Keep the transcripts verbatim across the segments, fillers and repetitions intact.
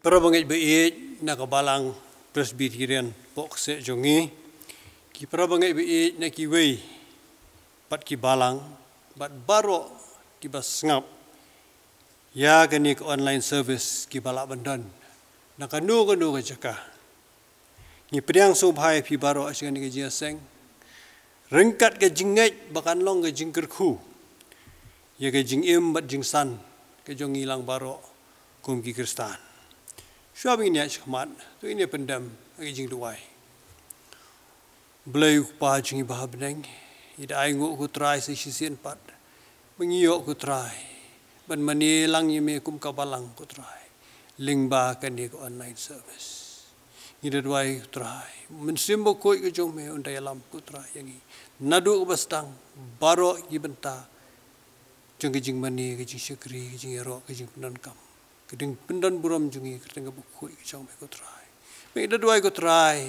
Para bangeit ba ïeit na ka Balang Presbyterian Pohkseh jong ngi, ki para bangeit ba ïeit na kiwei pat ki balang, bad baroh kiba sngap ïa kane ka online service kiba lah ban don na kano kano ka jaka. Ngi pdiang sngewbha ïa phi baroh sha kane ka jingïaseng ryngkat ka jingngeit ba kan long ka jingkyrkhu ïa ka jingim bad jingsan ka jong ngi lang baroh kum ki Khristan. Shuwa ba ngin ïaid shakhmat, to ngin ïa pyndem ha ka jingduwai. Blei U Kpa jong ngi ba ha bneng, ngi da ainguh ko Trai sa shisien pat ba ngi ïoh ko Trai ban mane lang ïa me kum ka Balang ko Trai lyngba kane ka online service. Ngi da duwai ko Trai, Mynsiem Bakhuid ka jong me un da ïalam ko Trai ïa ngi naduh kaba sdang baroh ki bynta jong ka jingmane, ka jingshakri, ka jingïaroh, ka jingpyndonkam, ka jingpyndon burom jong ngi kyrteng kaba khuid ka jong me ko Trai. Me da duwai ko Trai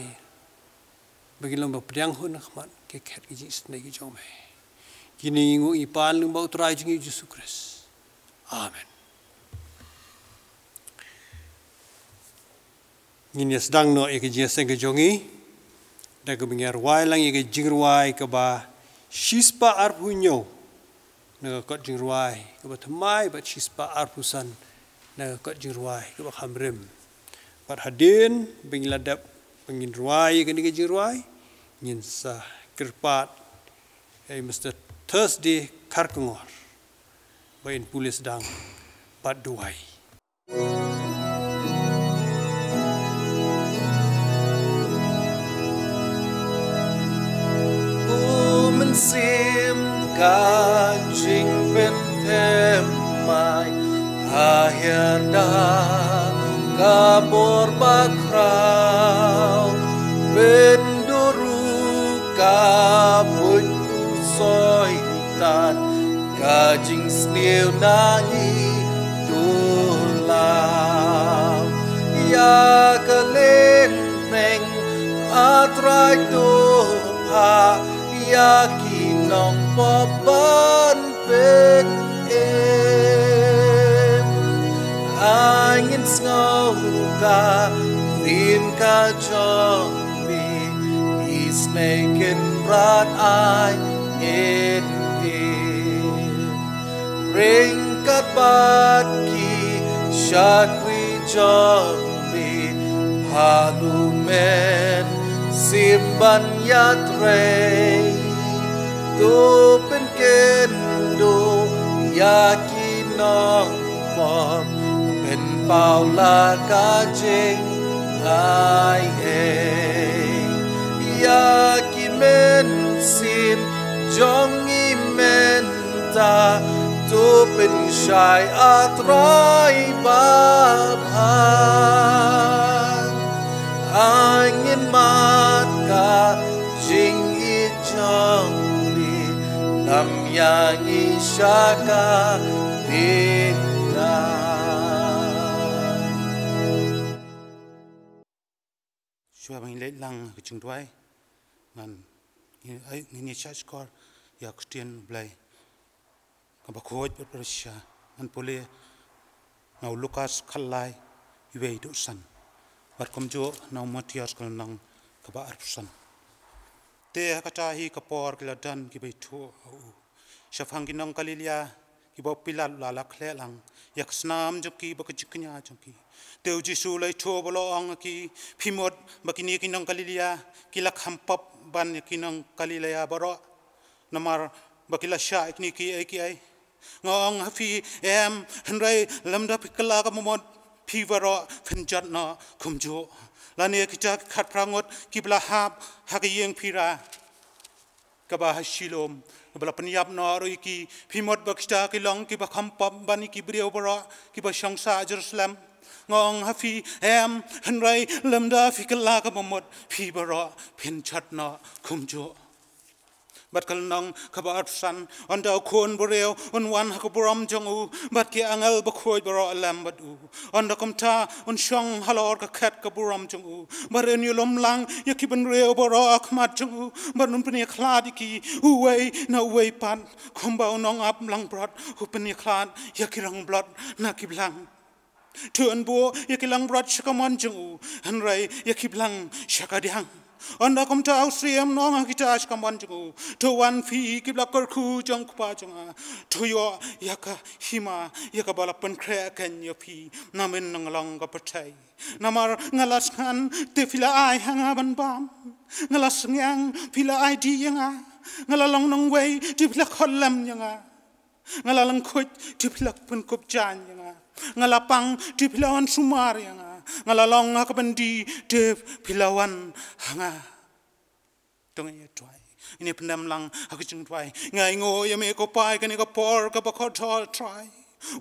ba ngin long ba pdiang hun ha khmat ka khet ka jingisynei ka jong me. Kine ngi nguh ngi pan lyngba U Trai jong ngi Jisu Khrist. Amen. Ngin ïa sdang noh ïa ka jingïaseng ka jong ngi da kaba ngin ïa rwai lang ïa ka jingrwai kaba shispah arphew hynñiew na ka kot jingrwai kaba thymmai bad shispah arphew san na ka kot jingrwai kaba kham rim. Bad hadien ba ngin la dep ba ngin rwai ïa kane ka jingrwai, ngin sa kyrpad ïa i Mister Thursday Kharkongor ba in pule sdang bad duwai. U Mynsiem ka jingpynthymmai, ha hiar da ka bor bakhraw, pynduh ruh ka buit u Soitan, ka jingsniew na ngi to law. Ïa ka lyngneng, A Trai, to phah ïa ki nongpop ban pynim. Ha ngin sngew ka ktien ka jong me, isynei kynrad ai ngin im. Ryngkat bad ki shakri jong me, phah u Mynsiem ban ïatrei. To pynkynduh ïa ki nongpop, pynpaw la ka jingai ei. Ïa ki mynsiem jong ngi mynta, to pynshai, A Trai babha. Ha ngin mad ka jingïeit jong me, lam ïa ngi sha ka diengphna. Shuwa ba ngin leit lang ha ka jingduwai, ngan, ai, ngin ïa shahshkor ïa ka ktien U Blei kaba khuid bad ba shisha. Ngan pule na u Lukas khatlai, wei haduh san, bad kumjuh na u Mathaios ka lynnong kaba arphew san. Te ha kata hi ka por ki la don kiba ïathuh ha u shaphang ki nong Galilea, kiba u Pilat u la lah khleh lang ïa ka snam jong ki bad ka jingkñia jong ki. Te U Jisu u la ïathuh bad u la ong ha ki, phi mut ba kine ki nong Galilea ki la kham pop ban ïa ki nong Galilea baroh, namar ba ki la shah ïa kine kiei kiei? Nga ong ha phi, em, hynrei lymda phi kylla ka bamut, phi baroh phin jot noh kumjuh. Lane kita ki khatphra ngut kiba la hap ha ka ïing phira kaba ha Shilom, kaba la pynïap noh ruh ïa ki, phi mut ba kita ki long kiba kham pop ban ïa ki briew baroh kiba shong sah Jerusalem? Nga ong ha phi, em, hynrei lymda phi kylla ka bamut, phi baroh phin jot noh kumjuh. Bad ka lynnong kaba arphew san, ynda u Khun briew un wan ha ka burom jong u, bad ki angel bakhuid baroh lem bad u, ynda kumta un shong halor ka khet ka burom jong u, bad un ïalum lang ïa ki bynriew baroh ha khmat jong u, bad un pynïakhlad ïa ki uwei na uwei pat, kumba u nongap langbrot u pynïakhlad ïa ki rangblot na ki blang. To un buh ïa ki langbrot sha ka mon jong u, hynrei ïa ki blang sha ka diang. Ynda kumta u siem nong ha kita sha ka mon jong u. To wan phi ki ba la kyrkhu jong u Kpa jong nga. To ïoh ïa ka hima ïa kaba la pynkhreh keiñ ïa phi. Namar nga long ka pyrthei. Namar nga la sngan te phi la ai ha nga ban bam. Nga la sngewthuh phi la ai dih ïa nga. Nga la long nongwei te phi la khot lem ïa nga. Nga la lyngkhuid te phi la pynkup jaiñ ïa nga. Nga la pang te phi la wan sumar ïa nga. Nga la long ha ka byndi te phi la wan ha nga. To ngin ïa duwai. Ngin ïa pyndem lang ha ka jingduwai. Nga ainguh ïa me ko Pa ïa kane ka por kaba kordor Trai.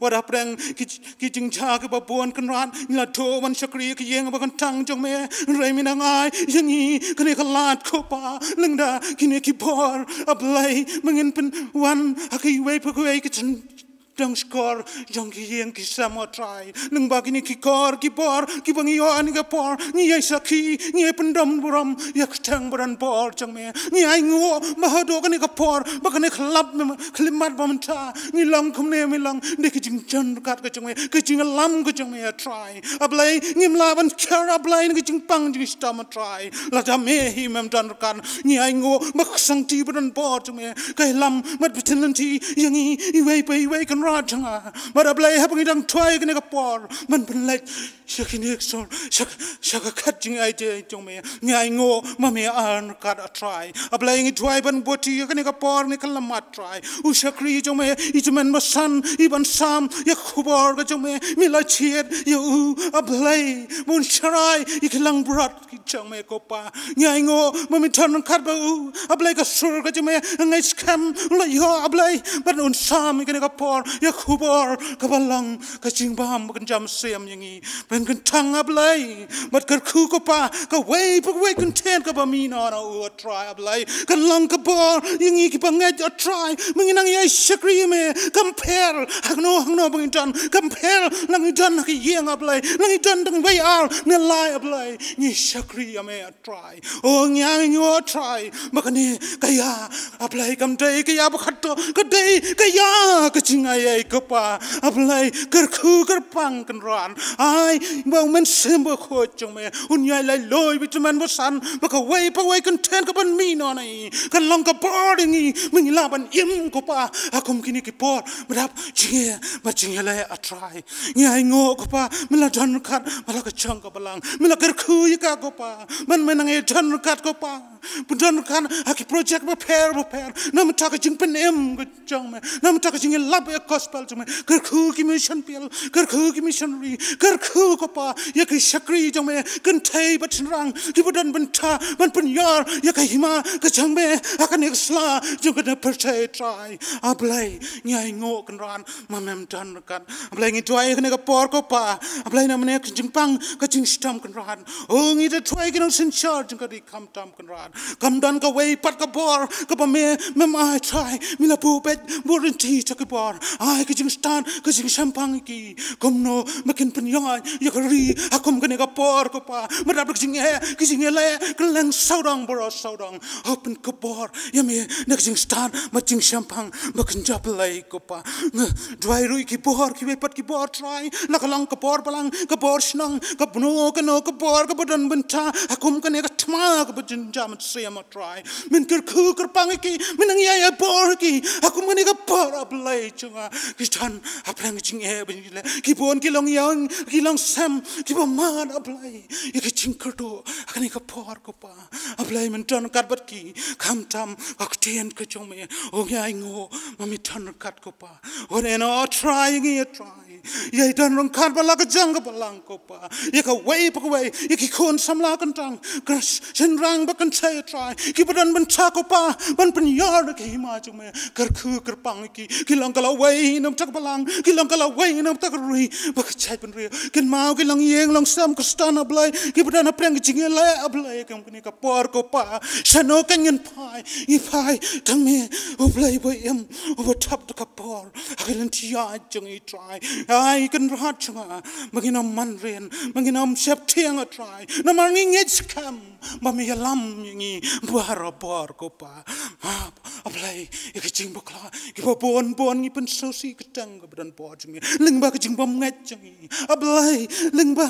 Wat hapdeng ki, ki jingjia kiba bun Kynrad, ngi la duh ban shakri ïa ka ïing ba kyntang jong me. Hynrei me nang ai ïa ngi kane ka lad ko Pa, lada kine ki bor, A Blei, ba ngin pynwan ha kiwei pa kiwei ki jingdang shkor jong ki ïing ki sem, O Trai. Lyngba kine ki kor ki bor kiba ngi ïoh ha kane ka por, ngi ïai sakhi, ngi ïai pyndon burom ïa ka kyrteng ba donbor jong me. Ngi ainguh ba haduh kane ka por, ba kane ka lap me, ka khyllipmat ba mynta ngi long kumne, me long da ka jingdon ryngkat ka jong me, ka jingïalam ka jong me, A Trai. A Blei, ngim lah ban kiar, A Blei, na ka jingpang jingshitom, A Trai. Lada me hi mem don ryngkat, ngi ainguh ba ka shongti ba donbor jong me ka ïalam bad pyntip lynti ïa ngi iwei pa iwei Kynrad jong nga. Bad A Blei, haba ngi dang duwai kane ka por ban pynleit sha kine ki sor, sha, sha ka khat jingai te jong me, ngi ainguh ba me ai ryngkat, A Trai. A Blei, ngi duwai ban buh ïa kane ka por, kane ka lyndet, Trai. U shakri jong me, i tymmen basan, i ban sam ïa ka khubor ka jong me, me la jied ïa u, A Blei, ba un sharai ïa ki langbrot ki jong me ko Pa. Ngi ainguh ba me don ryngkat bad u, A Blei, ka sur ka jong me, ngi skhem u la ïoh, A Blei, ba un sam ïa kane ka por ïa ka khubor kaba long ka jingbam ba kynja mynsiem ïa ngi. Ba kan kyntang, A Blei, bad kyrkhu ko Pa, kawei pa kawei kyntien kaba mih na u, O Trai, A Blei, kan long ka bor ïa ngi kiba ngeit, O Trai. Ba ngi nang ïai shakri ïa me, kam pher hangno hangno ba ngi don, kam pher la ngi don ha ka ïing, A Blei, la ngi don tang wei ar ne lai, A Blei, ngi shakri ïa me, O Trai. O ngi ainguh, O Trai, ba kane ka ïa, A Blei, kam dei ka ïa ba khatduh, ka dei ka ïa ka jingaiei ko Pa. A Blei, kyrkhu kyrpang Kynrad, ai ba u Mynsiem Bakhuid jong me un ïai lailoi bad tymmen basan, ba kawei pa kawei kyntien kaban mih na ngi kan long ka bor ïa ngi, ba ngin lah ban im ko Pa ha kum kine ki por ba dap jingeh bad jingeh leh, A Trai. Ngi ainguh ko Pa, me la don ryngkat bad la ka jong ka balang, me la kyrkhu ïa ka ko Pa, ba me nang ïa don ryngkat ko Pa, ba don ryngkat ha ki project bapher bapher, namar ka jingpynim ka jong me, namar ka jingïalap ïa ka gospel jong me. Kyrkhu ki mission field, kyrkhu ki missionary, kyrkhu ko Pa ïa ki shakri jong me, kynthei bad shynrang kiba don bynta ban pynïar ïa ka hima ka jong me ha kane ka sla jong kane ka pyrthei, Trai. A Blei, ngi ainguh Kynrad ba mem don ryngkat. A Blei, ngi duwai ha kane ka por ko Pa, A Blei, namar ka jingpang ka jingshitom Kynrad. O ngi da duwai ki nongsynshar jong ka ri khamtam Kynrad. Kam don kawei pat ka bor kaba me mem ai, Trai. Me la buh beit, buh rynti ïa ki bor, ai ka jingstad ka jingshemphang ïa ki, kumno ba kin pynïoh ïa ka ri ha kum kane ka por ko Pa, ba dap da ka jingeh, ka jingeh leh, ka leng sawdong baroh sawdong. Hap ban ka bor ïa me na ka jingstad bad jingshemphang ba kynja Blei ko Pa. Nga duwai ruh ïa ki bor, kiwei pat ki bor, Trai, la ka long ka bor balang, ka bor shnong, kano kano ka bor kaba don bynta ha kum kane ka thma kaba kynja mynsiem, Trai. Men kyrkhu kyrpang ïa ki, men nang ïai bor ïa ki ha kum kane ka por, A Blei jong nga. Ki don hapdeng ka jingeh ba ngi leh, ki bun ki long ïing ki long sem kiba mad, A Blei, ïa ka jingkyrduh ha kane ka por ko Pa. A Blei, men don ryngkat bad ki, khamtam ka ktien ka jong me. O ngi ainguh ba me don ryngkat ko Pa. Wat ïehnoh, Trai, ïa ngi, Trai, ïa i don ryngkat bad la ka jong ka balang ko Pa, ïa kawei pa kawei, ïa ki khun samla kyntang, ka shynrang bad kynthei, Trai, kiba don bynta ko Pa ban pynïar ïa ka hima jong me. Kyrkhu kyrpang ïa ki, ki long ka lawei na ka bynta ka balang, ki long ka lawei na ka bynta ka ri bad ka jaitbynriew. Kynmaw ki longïing longsem Khristan, A Blei, kiba don hapdeng ka jingeh leh, A Blei, ha kum kane ka por ko Pa. Shano kan ngin phai? Ngi phai tang me, U Blei uba im, uba thep da ka bor ha ka lynti ïaid jong ngi, Trai. Ai Kynrad jong nga, ba ngin ym manrin, ba ngin ym sheptieng, A Trai. Namar ngi ngeit skhem ba me ïalam ïa ngi barabor, ko Pa. Map, A Blei, ïa ki jingbakla kiba bun bun ngi pynsngewsih kyrteng kaba don bor jong ngi, lyngba ki jingbymngeit jong ngi, A Blei, lyngba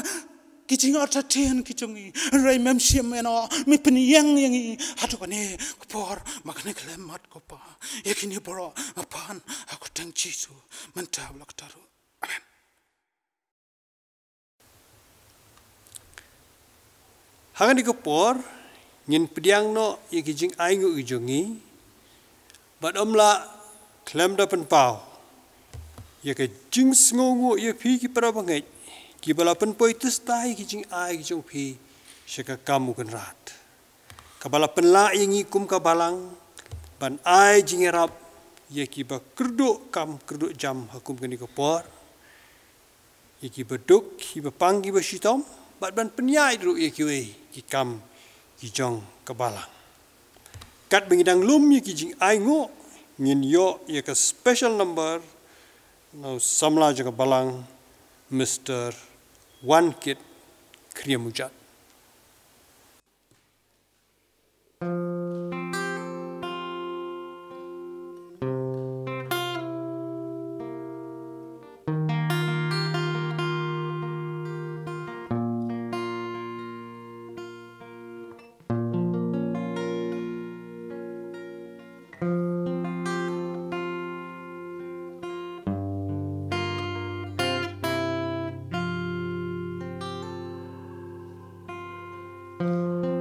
ki jingartatien ki jong ngi. Hynrei mem shym ïehnoh, me pynïeng ïa ngi haduh kane ka por, ba kane ka khyllipmat, ko Pa. Ïa kine baroh nga pan ha ka kyrteng Jisu mynta bad la ka kyrteng. Amen. Ha kane ka por ngin pdiang noh ïa ki jingainguh ki jong ngi, bad ym lah khlem da pynpaw ïa ka jingsngewnguh ïa phi ki para bangeit kiba la pynpoi tista ïa ki jingai ki jong phi sha ka kam U Kynrad, kaba la pynlah ïa ngi kum ka balang ban ai jingïarap ïa kiba kyrduh kam kyrduh jam ha kum kane ka por, ïa kiba duk, kiba pang, kiba shitom, bad ban pynïaid ruh ïa kiwei ki kam ki jong ka balang. Katba ngi dang lum ïa ki jingainguh, ngin ïoh ïa ka special number na u samla jong ka balang, Mister Wankit Khriamujat.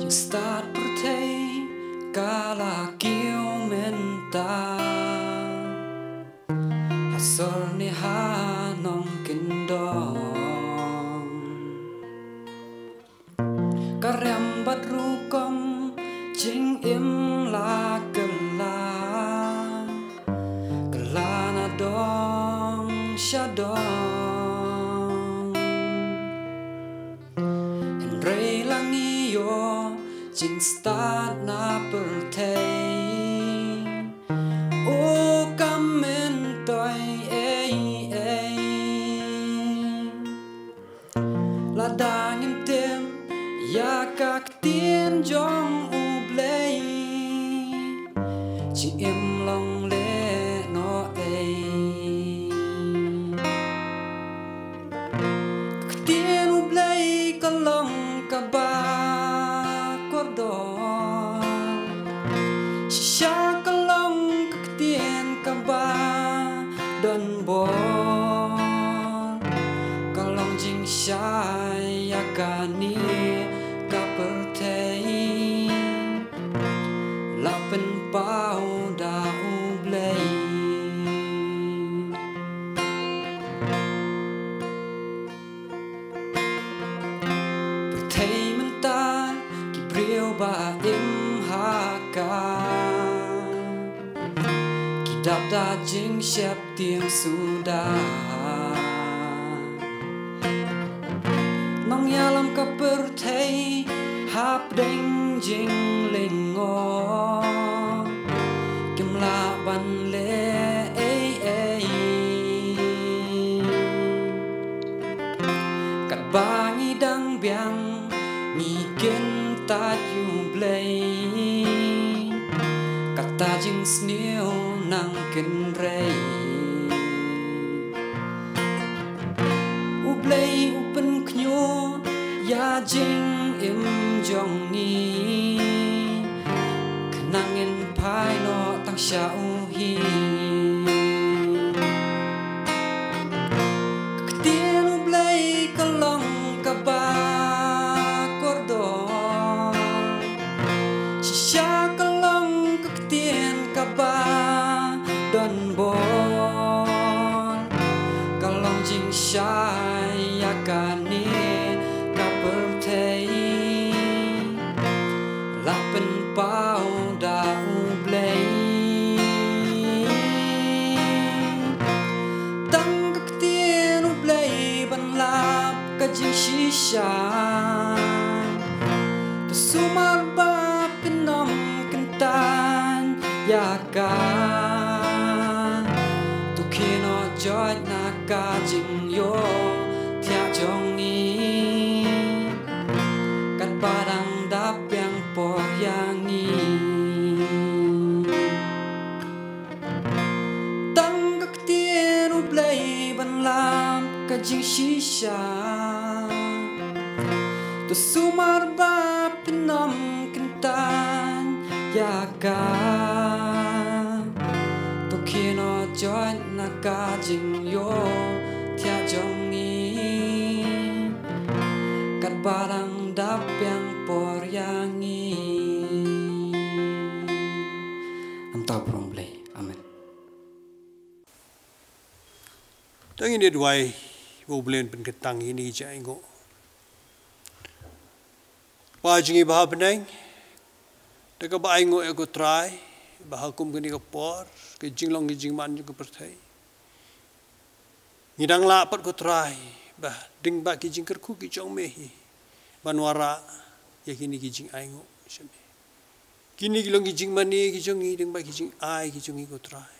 Jingstad pyrthei ka la kiew mynta, ha sor ne ha nongkyndong. Ka rem bad rukom jingim la kylla, kylla na dong sha dong. Hynrei la ngi ïoh jingstad na pyrthei, u kam myntoi ei ei. Lada ngim tip ïa ka ktien jong U Blei, jingim long lehnohei. Ka ktien U Blei ka long kaba kordor, shisha ka long ka ktien kaba don bor. Ka long jingshai ïa kane ka pyrthei, la pynpaw da U Blei. Pyrthei mynta ki briew ba im ha ka, ki dap da jingsheptieng suda. Nongïalam ka pyrthei hapdeng jinglyngngoh, kim lah ban leh ei ei. Katba ngi dang biang ngi kyntait ïa U Blei, kata jingsniew nang kynrei. U Blei u pynkhynñiuh ïa jingim jong ngi, khnang ngin phai noh tang sha u hi. Ka ktien U Blei ka long kaba kordor, shisha ka long ka ktien kaba don bor. Ka long jingshai ïa kane ka pyrthei, la pynpaw da U Blei. Tang ka ktien U Blei ban lap ka jingshisha, to sumar ba phin ym kyntait ïa ka. To khie noh Joit na ka jingïohthiah jong ngi, katba dang dap biang por ïa ngi. Tang ka ktien U Blei ban lam ka jingshisha. To sumar ba pynlong kyntan ïa ka. To khie noh joit na ka jingïohthiah jong ngi, katba dang dap biang por ïa ngi. Namar U Blei. Amen. To ngin ïa duwai ba U Blei un pynkyntang ïa kine ki jingainguh. Kpa jong ngi ba ha bneng, da kaba ainguh ïa ko Trai ba ha kum kane ka por, ka jinglong ka jingman jong ka pyrthei, ngi dang lah pat ko Trai ba lyngba ki jingkyrkhu ki jong me hi ban wanrah ïa kine ki jingainguh sha me. Kine ki long ki jingmane ki jong ngi lyngba ki jingai ki jong ngi ko Trai.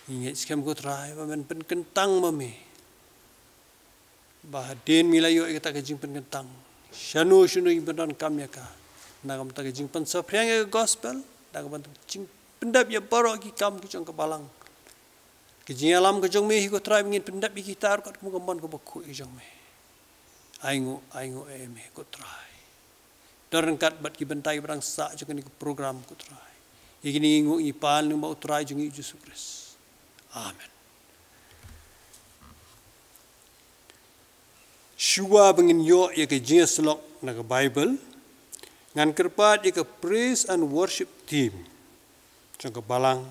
Ngi ngeit skhem ko Trai ba men pynkyntang ma me. Ba hadien me la ïoh ïa kata ka jingpynkyntang, shano shano ngi pyndonkam ïa ka, na ka bynta ka jingpynsaphriang ïa ka gospel, na ka bynta ka jingpyndep ïa baroh ki kam ki jong ka balang. Ka jingïalam ka jong me hi ko Trai, ba ngin pyndep ïa kita ruh katkum ka mon kaba khuid ka jong me. Ainguh, ainguh ïa me ko Trai. Don ryngkat bad ki bynta kiba dang sah jong kane ka program ko Trai. Ïa kine ngi ainguh ngi pan ha u Trai jong ngi Jisu Khrist. Amen. Shuwa ba ngin ïoh ïa ka jingïasyllok na ka Baibl, ngan kyrpad ïa ka praise and worship team jong ka balang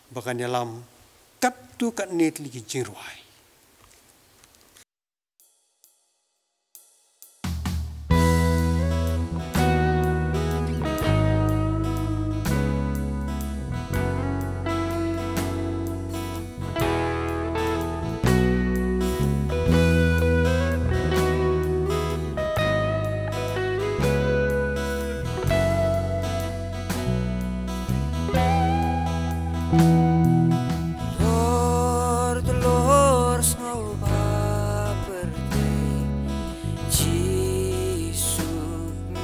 ba kan ïalam katto katne tylli ki jingrwai. Lord, Lord, sngewbha pyrthei, Jisu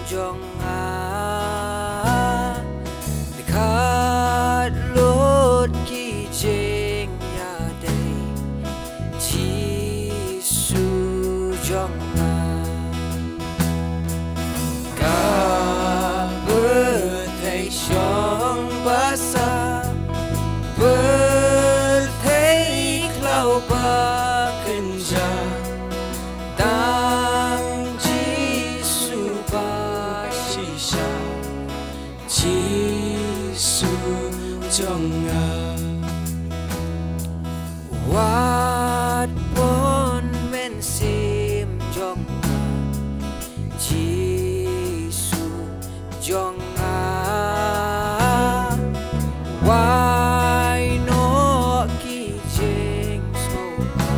jong nga. Dei khadlut ki jingïadei, Jisu jong nga. Ka pyrthei shong basa, pyrthei khlaw ba kynja, tang Jisu ba shisha, Jisu jong nga. Wat bun mynsiem jong nga, Jisu jong nga. Wai noh ki jingsngewbha,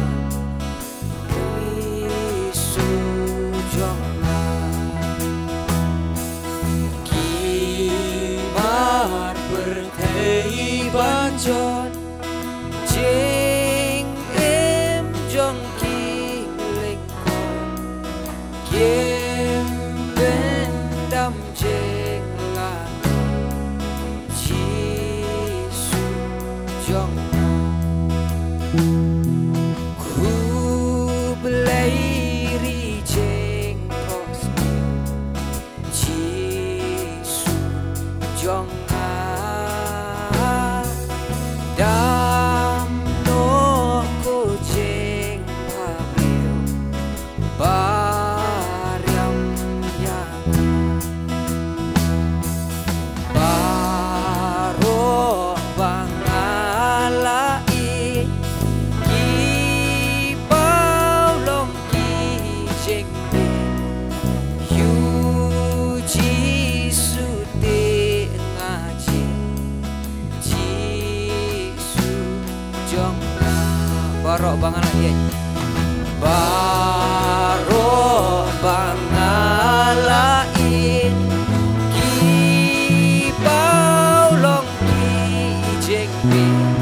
Jisu jong nga. Ki mar pyrthei ban jot, jingim jong ki lyngkot, kim pyndam jinglaitluid, Jisu jong nga. Khublei ri jingkhohsniew, Jisu jong nga. Dam noh ko jingbhabriew, bariam ïa nga. Baroh ba nga la ïeit, ki paw long ki jingpang, ïa u Jisu te nga jied, Jisu jong nga. Baroh ba nga la ïeit, baroh ba nga la ïeit, ki paw long ki jingpang,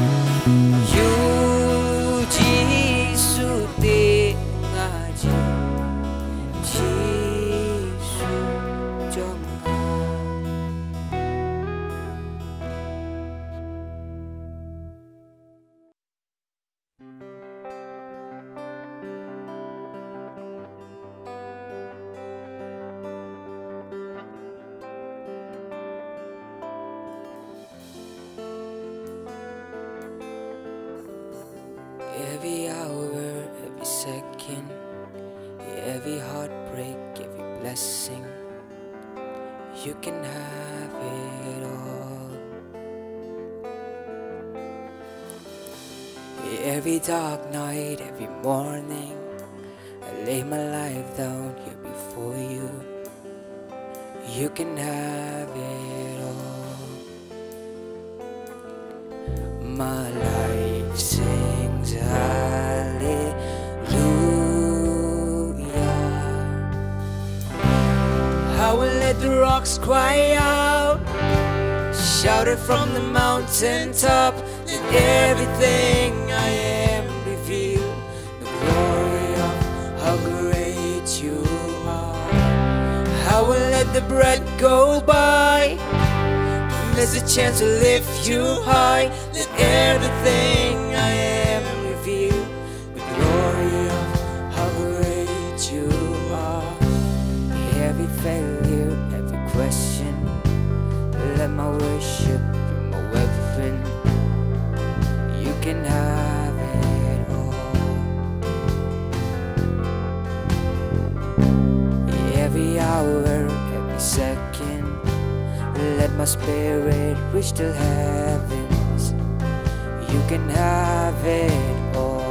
ïa u Every hour, every second, every heartbreak, every blessing, you can have it all. Every dark night, every morning, I lay my life down here before you. You can have it all. My life sings hallelujah. I will let the rocks cry out, shout it from the mountaintop. Let everything I am reveal the glory of how great you are. I will let the breath go by. There's a chance to lift you high. Let everything I am reveal the glory of how great you are. Every failure, every question, let my worship be my weapon. You can have it all. Every hour, every second, let my spirit reach the heavens. You can have it all.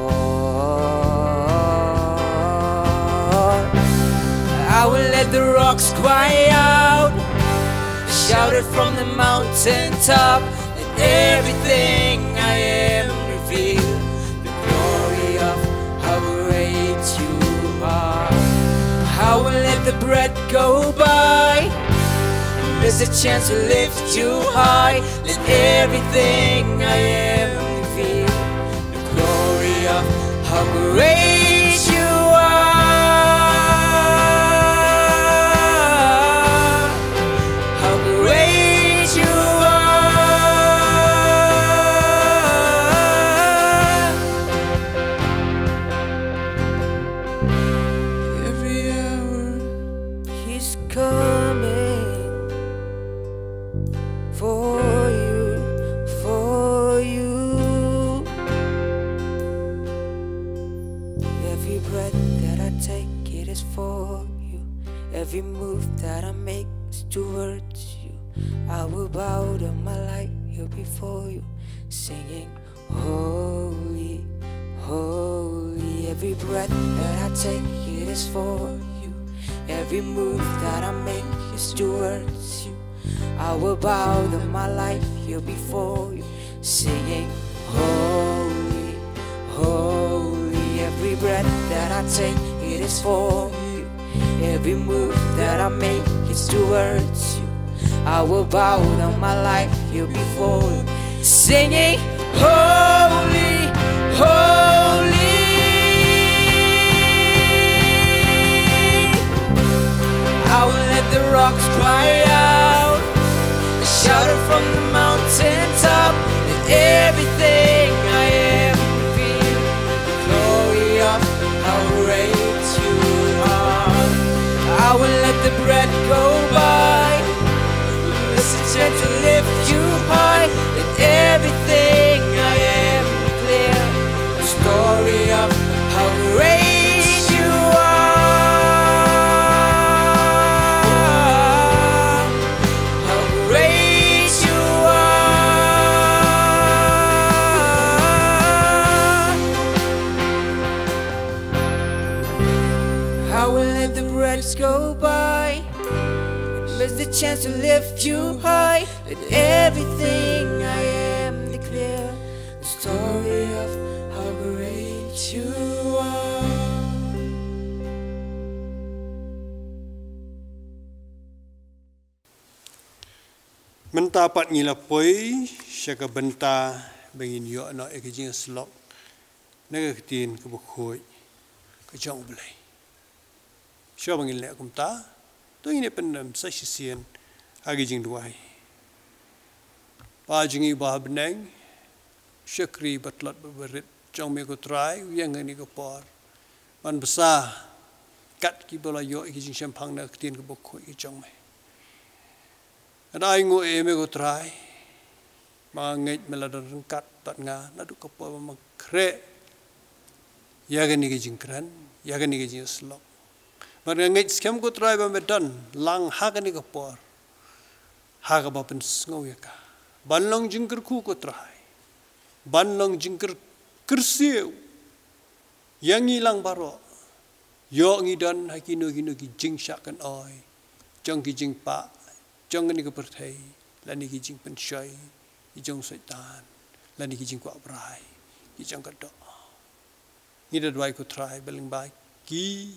I will let the rocks cry out, shout it from the mountaintop. Let everything I am reveal the glory of how great you are. I will let the breath go by. Miss a chance to lift you high. Let everything I am reveal the glory of how great you are. How great you are. Every hour he's coming for you, for you. Every breath that I take, it is for you. Every move that I make is towards you. I will bow down my life here before you, singing, holy, holy. Every breath that I take, it is for you. Every move that I make is towards you. I will bow down my life here before you, singing, holy, holy. Every breath that I take, it is for you. Every move that I make is towards you. I will bow down my life here before you, singing, holy, holy. I will let the rocks cry out, shout it from the mountaintop. Let everything I am reveal the glory of how great you are. I will let the breath go by. Listen to lift you high. Let everything I am declare the story of how great you are. How great you are. I will let the breaths go by. Miss the chance to lift you high. Let everything I am declare the story of how great you are. Mynta pat ngi la poi sha ka bynta ba ngin ïoh noh ïa ka jingïasyllok na ka ktien kaba khuid ka jong U Blei. Shuwa ba ngin leh kumta, to ngin ïa pyndem sa shisien ha ka jingduwai. Pa jong ngi ba ha bneng, shakri ba tlot bad ba rit jong me ko Trai, u ïeng ha kane ka por ban bsa kat kiba la ïoh ïa ka jingshemphang na ka ktien kaba khuid ka jong me. Nga ai nguh ïa me ko Trai, ba nga ngeit me la don ryngkat bad nga naduh ka por ba nga khreh ïa kane ka jingkren, ïa kane ka jingïasyllok. Bad nga ngeit skhem ko Trai ba me don lang ha kane ka por, ha kaba pynsngew ïa ka ban long jingkyrkhu ko Trai, ban long jingkyrsiew ïa ngi lang baroh. Ïoh ngi don ha kino kino ki jingshah kan-oi jong ki jingpah jong kane ka pyrthei, lane ki jingpynshoi ki jong Soitan, lane ki jingkwah brai ki jong ka doh. Ngi da duwai ko Trai ba lyngba ki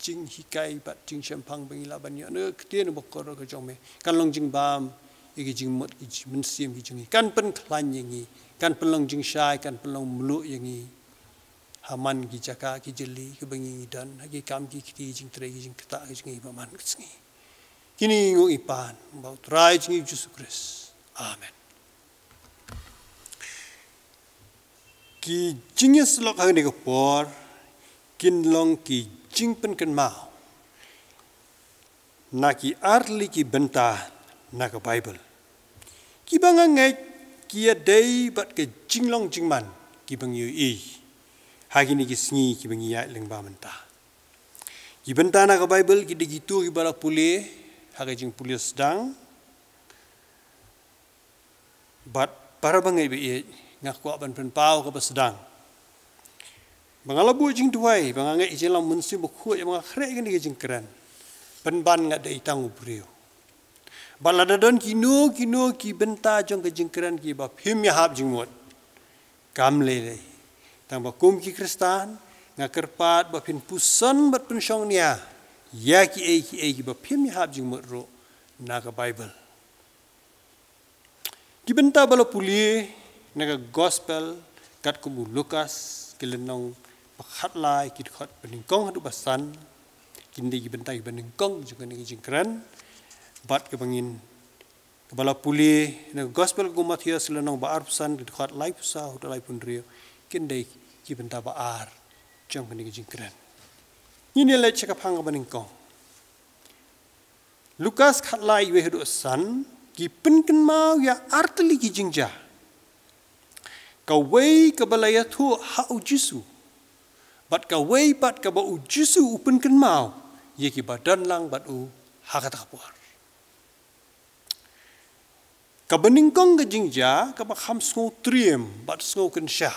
jinghikai bad jingshemphang ba ngi lah ban ïoh na ka ktien ba kordor ka jong me, kan long jingbam ïa ki jingmut ki jingmynsiem ki jong ngi, kan pynkhlaiñ ïa ngi, kan pynlong jingshai, kan pynlong mluh ïa ngi ha man ki jaka ki jylli kiba ngi don, ha ki kam ki kti, ki jingtrei ki jingktah ki jong ngi ba man ka sngi. Kine ngi nguh ngi pan bad U Trai jong ngi Jisu Khrist. Amen. Ki jingïasyllok ha kane ka por kin long ki jingpynkynmaw na ki artylli ki bynta na ka Baibl kiba nga ngeit ki ïadei bad ka jinglong jingman kiba ngi ïohi ha kine ki sngi kiba ngi ïaid lyngba mynta. Ki bynta na ka Baibl ki dei kito kiba la pule ha ka jingpule sdang. Bad para bangeit ba ïeit, nga kwah ban pynpaw kaba sdang ba nga la buh jingduwai ba nga ngeit ka jinglong Mynsiem Bakhuid ïa ba nga khreh kane ka jingkren. Pynban nga dei tang u briew. Bad lada don kino kino ki bynta jong ka jingkren kiba phim ïahap jingmut, kam lei lei. Tang ba kum ki Khristan nga kyrpad ba phin puson bad pynshong nia ïa kiei kiei kiba phim ïahap jingmut ruh na ka Baibl. Ki bynta ba la pule na ka Gospel katkum u Lukas, ki lynnong ba khatlai, ki dkhot ba nyngkong haduh ba san, kin dei ki bynta kiba nyngkong jong kane ka jingkren. Bad kaba ngin, kaba la pule na ka Gospel katkum u Mathaios, lynnong ba arphew san, ki dkhot laiphew saw haduh laiphew hynriew, kin dei ki bynta ba ar jong kane ka jingkren. Ngin ïa leit sha ka phang kaba nyngkong. Lukas khatlai, wei haduh san, ki pynkynmaw ïa artylli ki jingjia. Kawei kaba la ïathuh ha u Jisu, bad kawei pat kaba u Jisu u pynkynmaw ïa kiba don lang bad u ha kata ka por. Kaba nyngkong ka jingjia kaba kham sngewtriem bad sngewkynsha.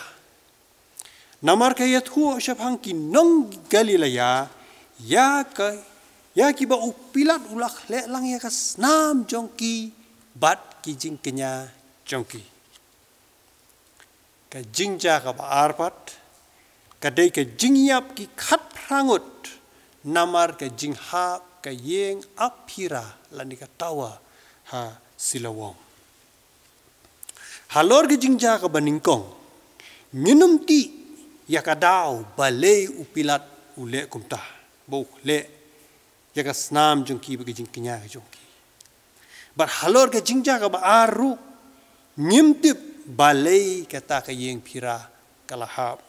Namar ka ïathuh shaphang ki nong Galilea, ïa ka, ïa kiba u Pilat u la khleh lang ïa ka snam jong ki bad ki jingkñia jong ki. Ka jingjia kaba ar pat ka dei ka jingïap ki khatphra ngut namar ka jinghap ka ïing apphira lane ka tower ha Siloam. Halor ka jingjia kaba nyngkong, ngin ym tip ïa ka daw balei u Pilat u leh kumta, ba u khleh ïa ka snam jong ki bad ka jingkñia ka jong ki. Bad halor ka jingjia kaba ar ruh, ngim tip balei kata ka ïing phira ka la hap.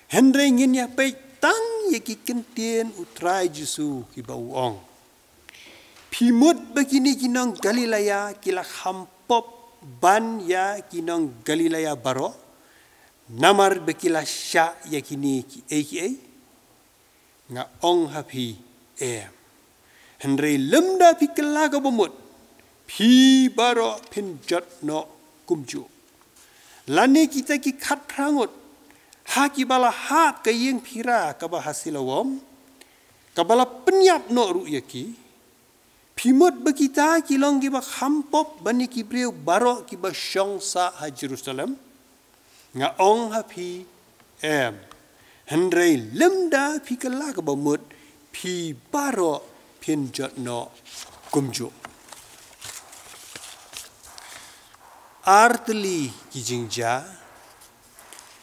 Hynrei ngin ïa peit tang ïa ki kyntien u Trai Jisu kiba u ong: Phi mut ba kine ki nong Galilea ki la kham pop ban ïa ki nong Galilea baroh, namar ba ki la shah ïa kine kiei kiei? Nga ong ha phi, em. Hynrei lymda phi kylla kaba mut, phi baroh phin jot noh kumjuh. Lane kita ki khatphra ngut, ha kiba la hap ka ïing phira kaba ha Siloam, kaba la pynïap noh ruh ïa ki, phi mut ba kita ki long kiba kham pop ban ïa ki briew baroh kiba shong sah ha Jerusalem? Nga ong ha phi, em. Hynrei lymda phi kylla kaba mut, phi baroh phin jot noh kumjuh. Artylli ki jingjia,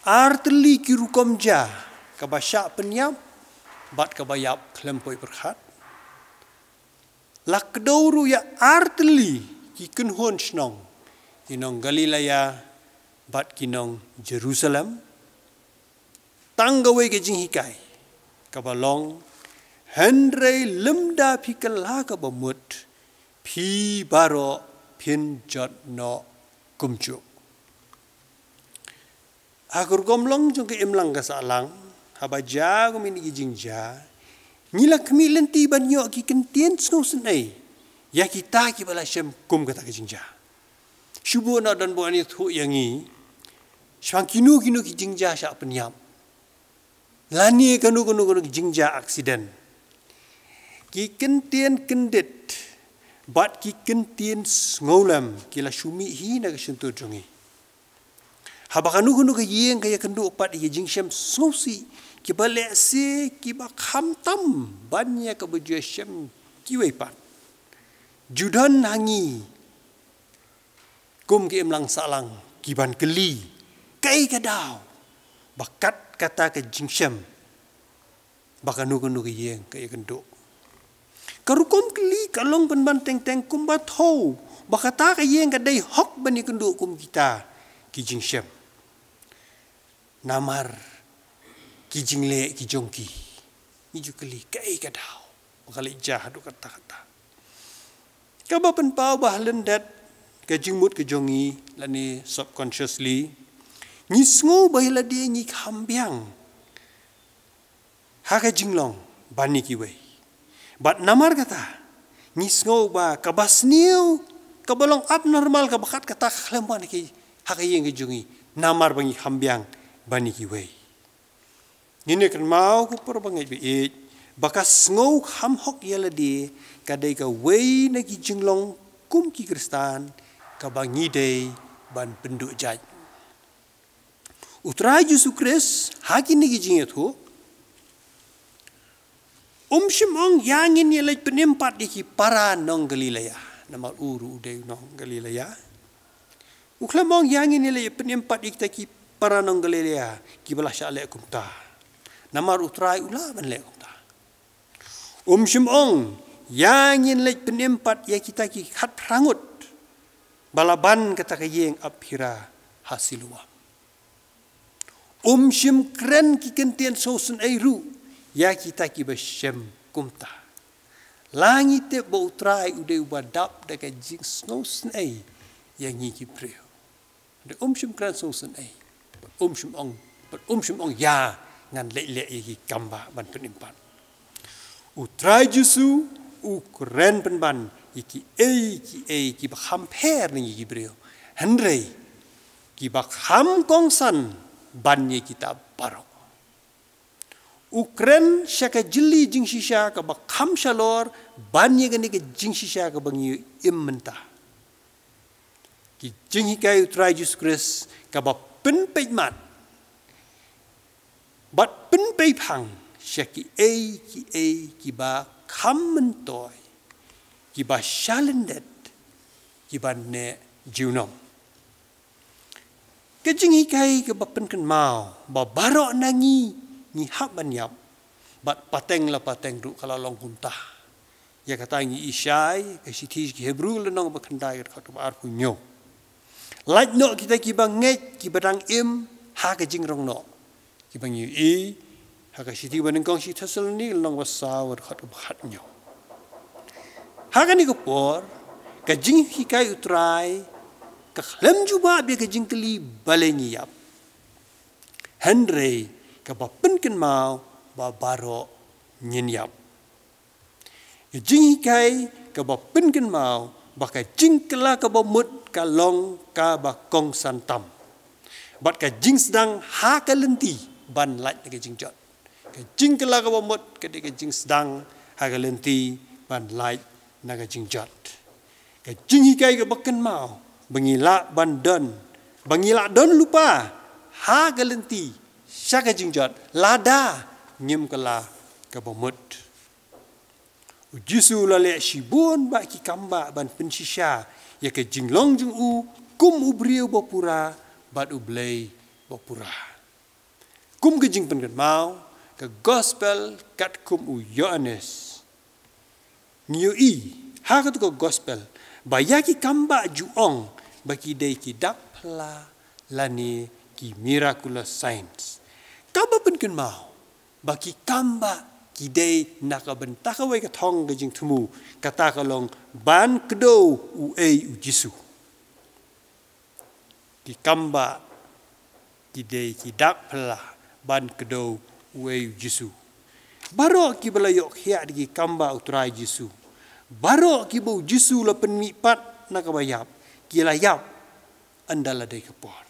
artylli ki rukom jia, kaba shah pynïap bad kaba ïap khlem poi pyrkhat. La kdew ruh ïa artylli ki kynhun shnong, ki nong Galilea bad ki nong Jerusalem. Tang kawei ka jinghikai kaba long: Hynrei lymda phi kylla kaba mut, phi baroh phin jot noh kumjuh. Ha ka rukom long jong ka imlang ka sahlang, Haba jia kum kine ki jingjia, ngi la khmih lynti ban ïoh ki kyntien sngewsynei ïa kita kiba la shem kum kata ka jingjia. Shu buh noh don buh ïathuh ïa ngi shaphang kino kino ki jingjia shah pynïap, lane kano kano kano ki jingjia aksiden. Ki kyntien kyndit bad ki kyntien sngewlem ki la shu mih hi na ka shyntur jong ngi. Haba kano kano ka ïing ka ïakynduh pat ïa ki jingshem sngewsih kiba lehse kiba kham tam ban ïa kaba ju shem kiwei pat, ju don ha ngi kum ki imlang sahlang ki ban kylli, kaei ka daw ba kat kata ka jingshem ba kano kano ka ïing ka ïakynduh. Ka rukom kylli ka long pynban teng teng kumba thew ba kata ka ïing ka dei hok ban ïakynduh kum kita ki jingshem. Namar ki jingleh ki jong ki, ngi ju kylli kaei ka daw ba ka leit jia haduh katta katta. Kaba pynpaw ba ha lyndet ka jingmut ka jong ngi lane subconsciously, ngi sngew ba ïa lade ngi kham biang ha ka jinglong ban ïa kiwei. Bad namar kata, ngi sngew ba kaba sniew, kaba long abnormal, kaba kat kata ka khlem wan ha ki, ha ka ïing ka jong ngi, namar ba ngi kham biang ban ïa kiwei. Ngin ïa kynmaw ko para bangeit ba ïeit, ba ka sngew kham hok ïa lade ka dei kawei na ki jinglong kum ki Khristan kaba ngi dei ban pynduh jait. U Trai Jisu Khrist ha kine ki jingïathuh, um shym ong ïa ngin ïa leit pynim pat ïa ki para nong Galilea, namar u ruh u dei u nong Galilea. U khlem ong ïa ngin ïa leit pynim pat ïa kita ki para nong Galilea kiba la shah leh kumta, namar u Trai u lah ban leh kumta. Um shym ong ïa ngin leit pynim pat ïa kita ki khatphra ngut ba la ban kata ka ïing ap phira ha Siloam. Um shym kren ki kyntien sngewsynei ruh ïa kita kiba shem kumta. La ngi tip ba u Trai u dei uba dap da ka jingsngewsynei ïa ngi ki briew. Hynrei um shym kren sngewsynei. Um shym ong, um shym ong ïa ngan leit leh ïa ki kam ba ban pynim pat. U Trai Jisu u kren pynban ïa kiei kiei kiba kham pher na ngi ki briew, hynrei kiba kham kongsan ban ïa kita baroh. U kren sha ka jylli jingshisha kaba kham shalor ban ïa kane ka jingshisha kaba ngi im mynta. Ki jinghikai u Trai Jisu Khrist kaba pynpeit mat bad pynpeit phang sha kiei kiei kiba kham myntoi, kiba shalyndet, kiba neh junom. Ka jinghikai kaba pynkynmaw ba baroh na ngi ngi hap ban ïap, bad pateng la pateng ruh ka la long kumta. Ïa kata ngi i shai ka shithi ki Hebru lynnong ba khyndai ka dkhot ba arphew hynñiew. Lait noh kita kiba ngeit kiba dang im ha ka jingrong noh, kiba ngi ïohi ha ka shithi ba nyngkong shi Thessaloni lynnong ba saw ka dkhot ba khathynñiew. Ha kane ka por ka jinghikai u Trai ka khlem jubab ïa ka jingkylli balei ngi ïap, hynrei kaba pynkynmaw ba baroh ngin ïap. Ka jinghikai kaba pynkynmaw ba ka jingkylla kaba mut ka long kaba kongsan tam, bad ka jingsdang ha ka lynti ban lait na ka jingjot. Ka jingkylla kaba mut ka dei ka jingsdang ha ka lynti ban lait na ka jingjot. Ka jinghikai kaba kynmaw ba ngi lah ban don, ba ngi lah don lypa ha ka lynti sha ka jingjot lada ngim kylla kaba mut. U Jisu u la leh shibun bah ki kambah ban pynshisha ïa ka jinglong jong u kum u briew ba pura bad u Blei ba pura. Kum ka jingpynkynmaw, ka gospel katkum u Ïoannis, ngi ïohi ha katu ka gospel ba ïa ki kambah ju ong ba ki dei ki dak phylla lane ki miraculous signs. Kaba pynkynmaw ba ki kambah ki dei na ka bynta kawei ka thong ka jingthmu, kata ka long ban kdew uei? U Jisu. Ki kambah ki dei ki dak phylla ban kdew uwei u Jisu. Baroh kiba la ïoh khiah da ki kamba u Trai Jisu, baroh kiba u Jisu la pynmih pat na kaba ïap, ki la ïap ynda la dei ka por.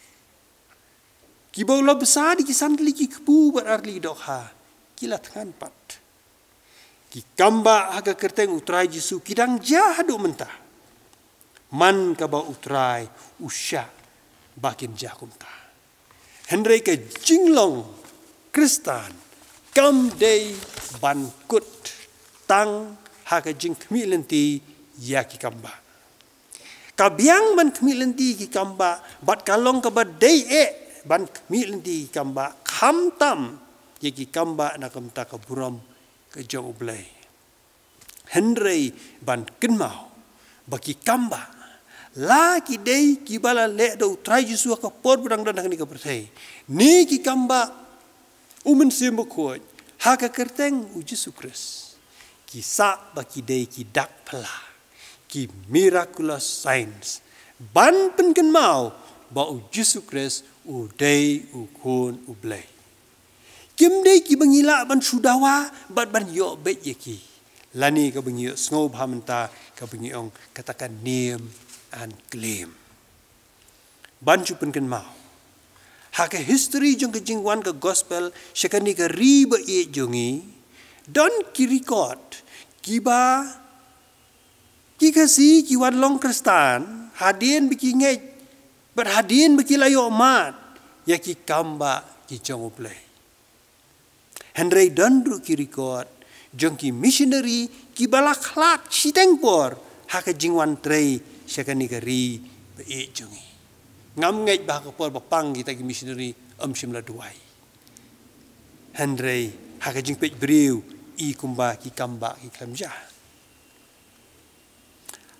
Kiba u la bsa da ki san tylli ki kpu bad ar tylli ki dohkha, ki la thngan pat. Ki kamba ha ka kyrteng u Trai Jisu ki dang jia haduh mynta. Man kaba u Trai u shah ba kin jia kumta. Hynrei ka jinglong Khristan kam dei ban kut tang ha ka jingkhmih lynti ïa ki kamba. Ka biang ban khmih lynti ki kamba bad ka long kaba dei eh ban khmih lynti ki kamba, khamtam ïa ki kamba na ka bynta ka burom ka jong U Blei. Hynrei ban kynmaw ba ki kamba, la ki dei kiba la leh da u Trai Jisu ha ka por ba dang don ha kane ka pyrthei, ne ki kamba u Mynsiem Bakhuid ha ka kyrteng u Jisu Khrist, ki sah ba ki dei ki dak phylla, ki miraculous signs, ban pynkynmaw ba u Jisu Khrist u dei u Khun U Blei. Kim dei kiba ngi lah ban shu dawa bad ban ïoh beit ïa ki, lane kaba ngi ïoh sngew bha mynta kaba ngi ong kata ka name and claim. Ban shu pynkynmaw, ha ka history jong ka jingwan ka gospel sha kane ka ri ba ïeit jong ngi, don ki record kiba ki Khasi ki wan long Khristan hadien ba ki ngeit bad hadien ba ki la ïoh mad ïa ki kamba ki jong U Blei. Hynrei don ruh ki record jong ki missionary kiba la khlad shiteng por ha ka jingwan trei sha kane ka ri ba ïeit jong ngi. Ngam ngeit ba ha ka por ba pang kita ki missionary ym shym la duwai. Hynrei ha ka jingpeit briew i kumba ki kamba ki khlem jia.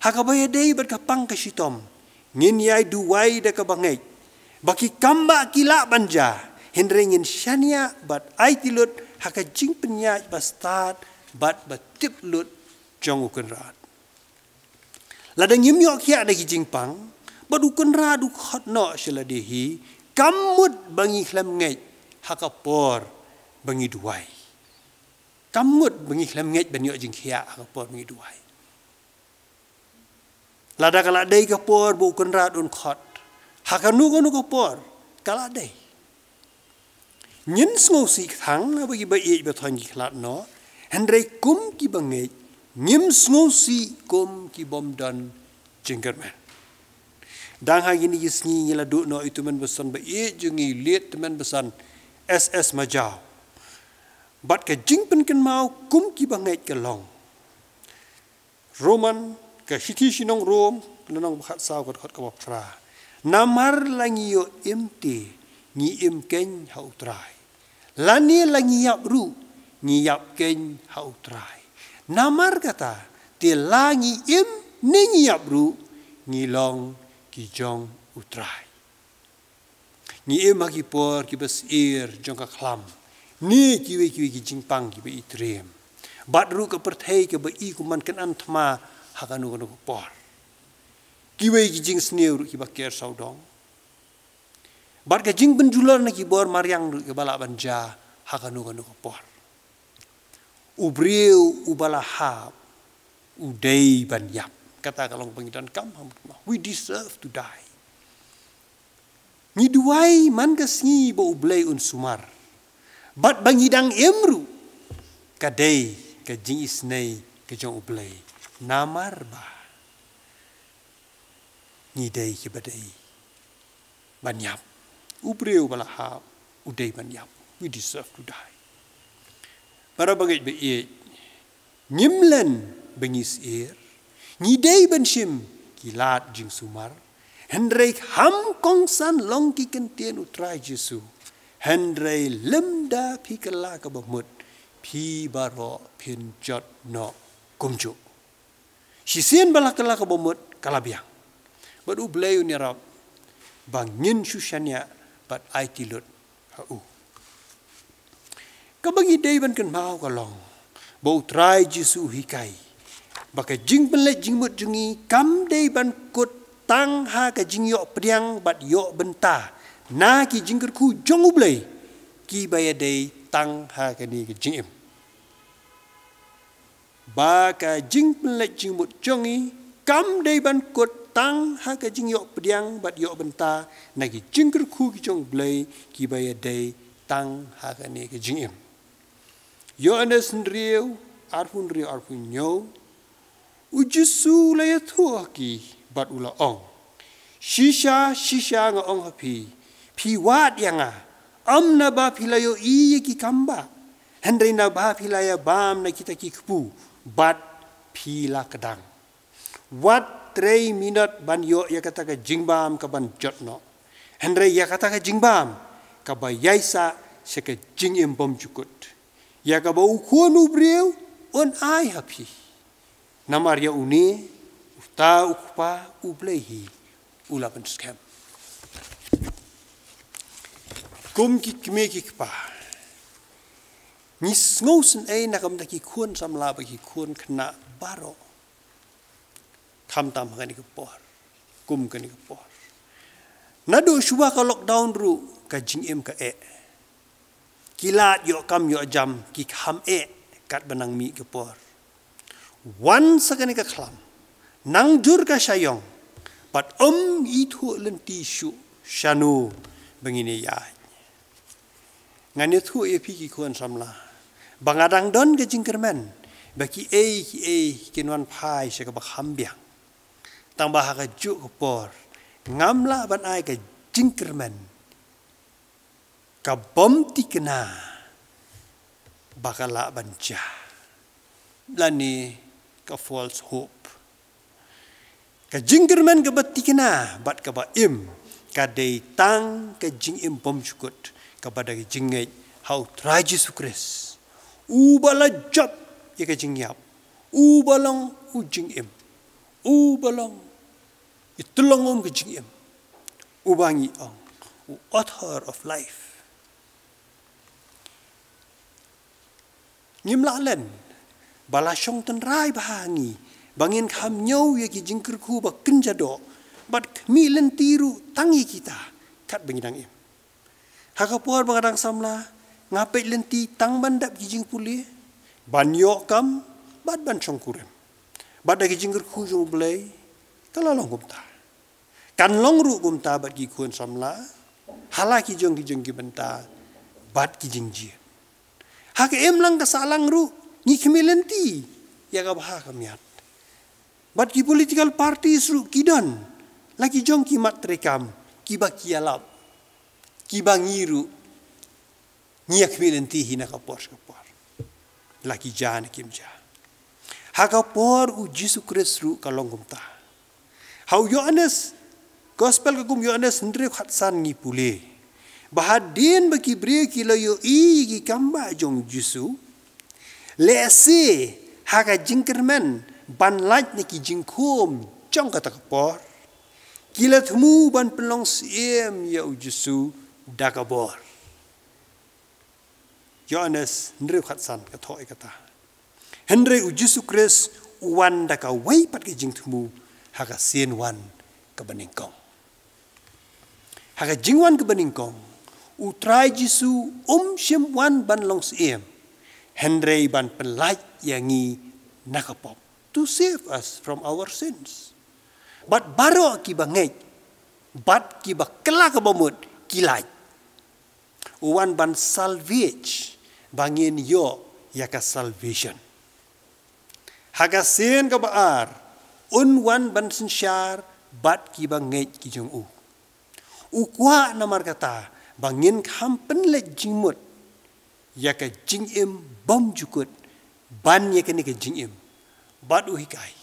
Ha kaba ïadei bad ka pang ka shitom, ngin ïai duwai da kaba ngeit ba ki kamba ki lah ban jia, hynrei ngin shaniah bad aiti lut ha ka jingpynïaid ba stad bad ba tip lut jong u Kynrad. Lada ngim ïoh khiah da ki jingpang bad u Kynrad u khot noh sha lade hi, kam mut ba ngi khlem ngeit ha ka por ba ngi duwai. Kam mut ba ngi khlem ngeit ban ïoh jingkhiah ha ka por ba ngi duwai. Lada ka la dei ka por ba u Kynrad un khot ha kano kano ka por, ka la dei. Ngin sngewsih tang haba ki ba ïeit ba thoh ki khlad noh, hynrei kum ki ba ngeit ngim sngewsih kum ki bym don jingkyrmen. Dang ha kine ki sngi ngi la duh noh ïa u tymmen basan ba ïeit jong ngi, u late tymmen basan S S Majaw. Bad ka jingpynkynmaw kum ki ba ngeit ka long Roman, ka shithi sha ki nong Rom, ka lynnong ba khatsaw, ka dkhot kaba phra: Namar la ngi ïoh im te ngi im keiñ ha u Trai, lane la ngi ïap ruh ngi ïap keiñ ha u Trai. Namar kata te la ngi im ne ngi ïap ruh ngi long ki jong u Trai. Ngi im ha ki por kiba sheptieng jong ka khlam ne kiwei kiwei ki jingpang kiba i triem. Bad ruh ka pyrthei kaba i kum ban kynad thma ha kano kano ka por. Kiwei ki jingsniew ruh kiba ker sawdong. Bad ka jingpynjulor na ki bor mariang ruh kiba lah ban jia ha kano kano ka por. U briew uba la hap u dei ban ïap. Kata ka long ba ngi donkam ha mut ma, we deserve to die. Ngi duwai man ka sngi ba U Blei un sumar bad ba ngi dang im ruh, ka dei ka jingisynei ka jong U Blei. Namar ba ngi dei kiba dei ban ïap. U briew ba la hap u dei ban ïap. We deserve to die. Para bangeit ba ïeit, ngim len ba ngi sheptieng, ngi dei ban shim ki lad jingsumar. Hynrei kham kongsan long ki kyntien U Trai Jisu: Hynrei lymda phi kylla kaba mut, phi baroh phin jot noh kumjuh. Shisien ba la kylla kaba mut ka la biang. Bad U Blei un ïarap ba ngin shu shaniah bad aiti lut ha u. Kaba ngi dei ban kynmaw ka long ba U Trai Jisu u hikai ba ka jingpynleit jingmut jong ngi kam dei ban kut tang ha ka jingïoh pdiang bad ïoh bynta na ki jingkyrkhu jong U Blei kiba ïadei tang ha kane ka jingim. Ba ka jingpynleit jingmut jong ngi kam dei ban kut tang ha ka jingïoh pdiang bad ïoh bynta na ki jingkyrkhu ki jong U Blei kiba ïadei tang ha kane ka jingim. Ïoannis hynriew, arphew hynriew, arphew hynñiew. U Jisu u la ïathuh ha ki bad u la ong, "Shisha, shisha nga ong ha phi, phi wad ïa nga, ym naba phi la ïohi ïa ki kambah, hynrei naba phi la ïabam na kita ki kpu bad phi la kdang. Wat trei minot ban ïoh ïa kata ka jingbam kaban jot noh, hynrei ïa kata ka jingbam kaba ïaisah sha ka jingim bymjukut, ïa kaba U Khun u briew un ai ha phi. Namar ïa une uta U Kpa U Blei hi u la pynskhem." Kum ki kmie ki kpa, ngi sngewsynei na ka bynta ki khun samla bad ki khun khynnah baroh, khamtam ha kane ka por, kum kane ka por. Naduh shuwa ka lockdown ruh ka jingim ka eh. Ki lad ïoh kam ïoh jam ki kham eh katba nang mih ka por. Wan sa kane ka khlam, nang jur ka sha ïong, bad ym ithuh lynti shuh shano ba ngin ïaid. Ngan ïathuh ïa phi ki khun samla ba nga dang don ka jingkyrmen ba kiei kiei kin wan phai sha kaba kham biang. Tangba ha kajuh ka por ngam lah ban ai ka jingkyrmen ka bym thikna ba ka lah ban jia, lane ka false hope. Ka jingkyrmen kaba thikna bad kaba im ka dei tang ka jingim bymjukut kaba da ka jingngeit ha U Trai Jisu Khrist, uba la jop ïa ka jingïap, uba long u jingim, uba long i tyllong um ka jingim, uba ngi ong u author of life. Ngim lah len ba la shong tynrai bha ha ngi ba ngin kham ñiew ïa ki jingkyrkhu ba kynja doh bad khmih lynti ruh tang ïa kita katba ngi dang im. Ha ka por ba nga dang samla, nga peit lynti tang ban dap ki jingpule, ban ïoh kam bad ban shongkurim. Bad da ki jingkyrkhu jong U Blei ka la long kumta. Kan long ruh kumta bad ki khun samla ha la ki jong ki jong ki bynta bad ki jingjied. Ha ka imlang ka sahlang ruh ngi khmih lynti ïa ka bha ka miat. Bad ki political parties ruh ki don la ki jong ki mat treikam kiba ki ïalap, kiba ngi ruh ngi ïa khmih lynti hi na ka por sha ka por, la ki ja ne kim ja. Ha ka por U Jisu Khrist ruh ka long kumta. Ha u Ïoannis, Gospel ka kum Ïoannis hynriew khatsan ngi pule ba hadien ba ki briew ki la ïohi ïa ki kambah jong U Jisu, lehse ha ka jingkyrmen ban lait na ki jingkhum jong kata ka por, ki la thmu ban pynlong syiem ïa U Jisu da ka bor. Ïoannis hynriew khatsan ka thoh ïa kata. Hynrei U Jisu Khrist u wan da kawei pat ka jingthmu ha ka sien wan kaba nyngkong. Ha ka jingwan kaba nyngkong, U Trai Jisu um shym wan ban long syiem, hynrei ban pynlait ïa ngi na ka pop, to save us from our sins. Bad baroh kiba ngeit bad kiba kylla ka bamut ki lait. U wan ban salvage ba ngin ïoh ïa ka salvation. Ha ka sien kaba ar un wan ban synshar bad kiba ngeit ki jong u. U kwah namar kata ba ngin kham pynleit jingmut ïa ka jingim bymjukut ban ïa kane ka jingim. Bad u hikai,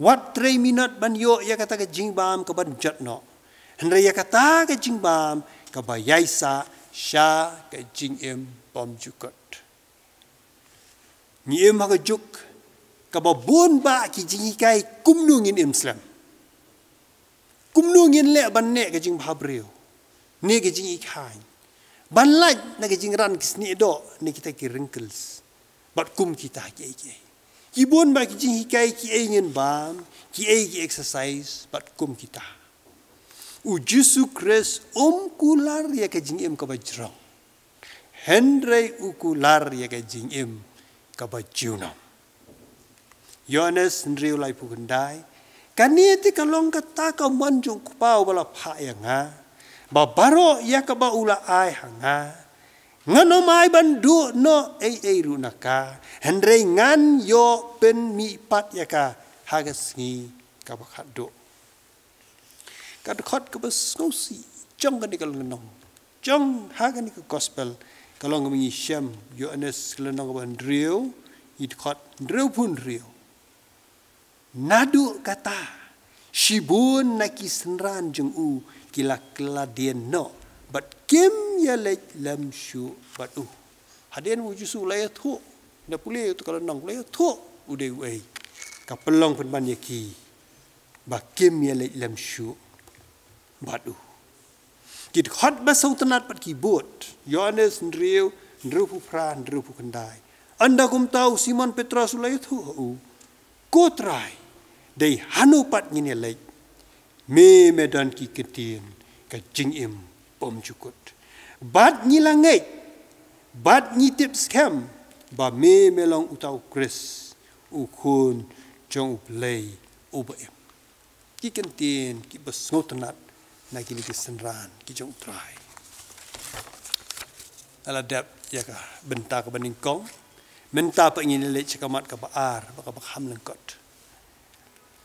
wat trei minot ban ïoh ïa kata ka jingbam kaban jot noh, hynrei ïa kata ka jingbam kaba ïaisah sha ka jingim bymjukut. Ngi im ha ka juk kaba bun bah ki jinghikai kumno ngin im slem, kumno ngin leh ban neh ka jingbhabriew ne ka jingïakhain, ban lait na ka jingran ki snieh doh ne kita ki wrinkles, bad kum kita kiei kiei. Ki bun bah ki jinghikai, kiei ngin bam, kiei ki exercise bad kum kita. U Jisu Khrist um kular ïa ka jingim kaba jrong, Hynrei u kular ïa ka jingim kaba junom. Ïoannis hynriew laiphew khyndai. Kane te ka long kata ka mon jong u Kpa uba la phah ïa nga, ba baroh ïa kaba u la ai ha nga, ngan ym ai ban duh noh ei ei ruh na ka, hynrei ngan ïoh pynmih pat ïa ka ha ka sngi kaba khatduh. Ka dkhot kaba sngewsih jong kane ka lynnong, jong ha kane ka gospel, ka long kaba ngi shem, Ïoannis ka lynnong kaba hynriew, ki dkhot hynriewphew hynriew. Naduh kata, shibun na ki synran jong u ki la kylla dien noh, bad kim ïaleit lem shuh bad u. Hadien u Jisu u la ïathuh, na pule u te ka lynnong, u la ïathuh u dei uei, ka pynlong pynban ïa ki ba kim ïaleit lem shuh bad u. Ki dkhot ba sngewtynnat pat ki bud, Ïoannis hynriew, hynriewphew phra, hynriewphew khyndai. Ynda kumta u Simon Petros u la ïathuh ha u, Ko Trai, dei hano pat ngin ïaleit? Me me don ki ktien ka jingim bymjukut. Bad ngi la ngeit, bad ngi tip skhem ba me me long uta u Khrist, u Khun jong U Blei uba im. Ki kyntien kiba sngewtynnat na kine ki synran ki jong U Trai. Nga la dep ïa ka bynta kaba nyngkong. Mynta pat ngin leit sha ka mat kaba ar, ba kaba kham lyngkot.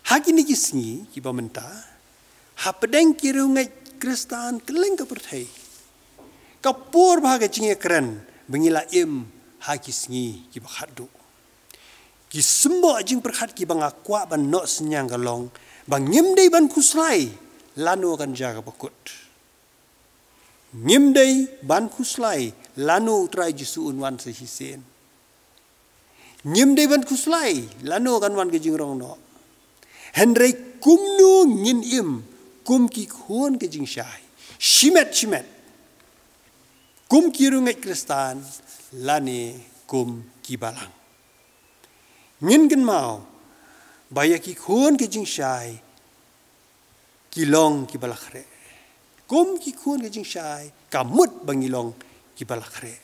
Ha kine ki sngi kiba mynta, hapdeng ki riewngeit Khristan kylleng ka pyrthei, ka por ba ha ka jingïakren ba ngi la im ha ki sngi kiba khatduh. Ki symboh jingpyrkhat kiba nga kwah ban noh synñiang ka long ba ngim dei ban khuslai lano kan jia kaba kut. Ngim dei ban khuslai lano U Trai Jisu un wan sa shisien. Ngim dei ban khuslai lano kan wan ka jingrong noh. Hynrei kumno ngin im kum ki khun ka jingshai, shimet shimet, kum ki riewngeit Khristan, lane kum ki balang. Ngin kynmaw ba ïa ki khun ka jingshai ki long kiba la khreh. Kum ki khun ka jingshai, ka mut ba ngi long kiba la khreh.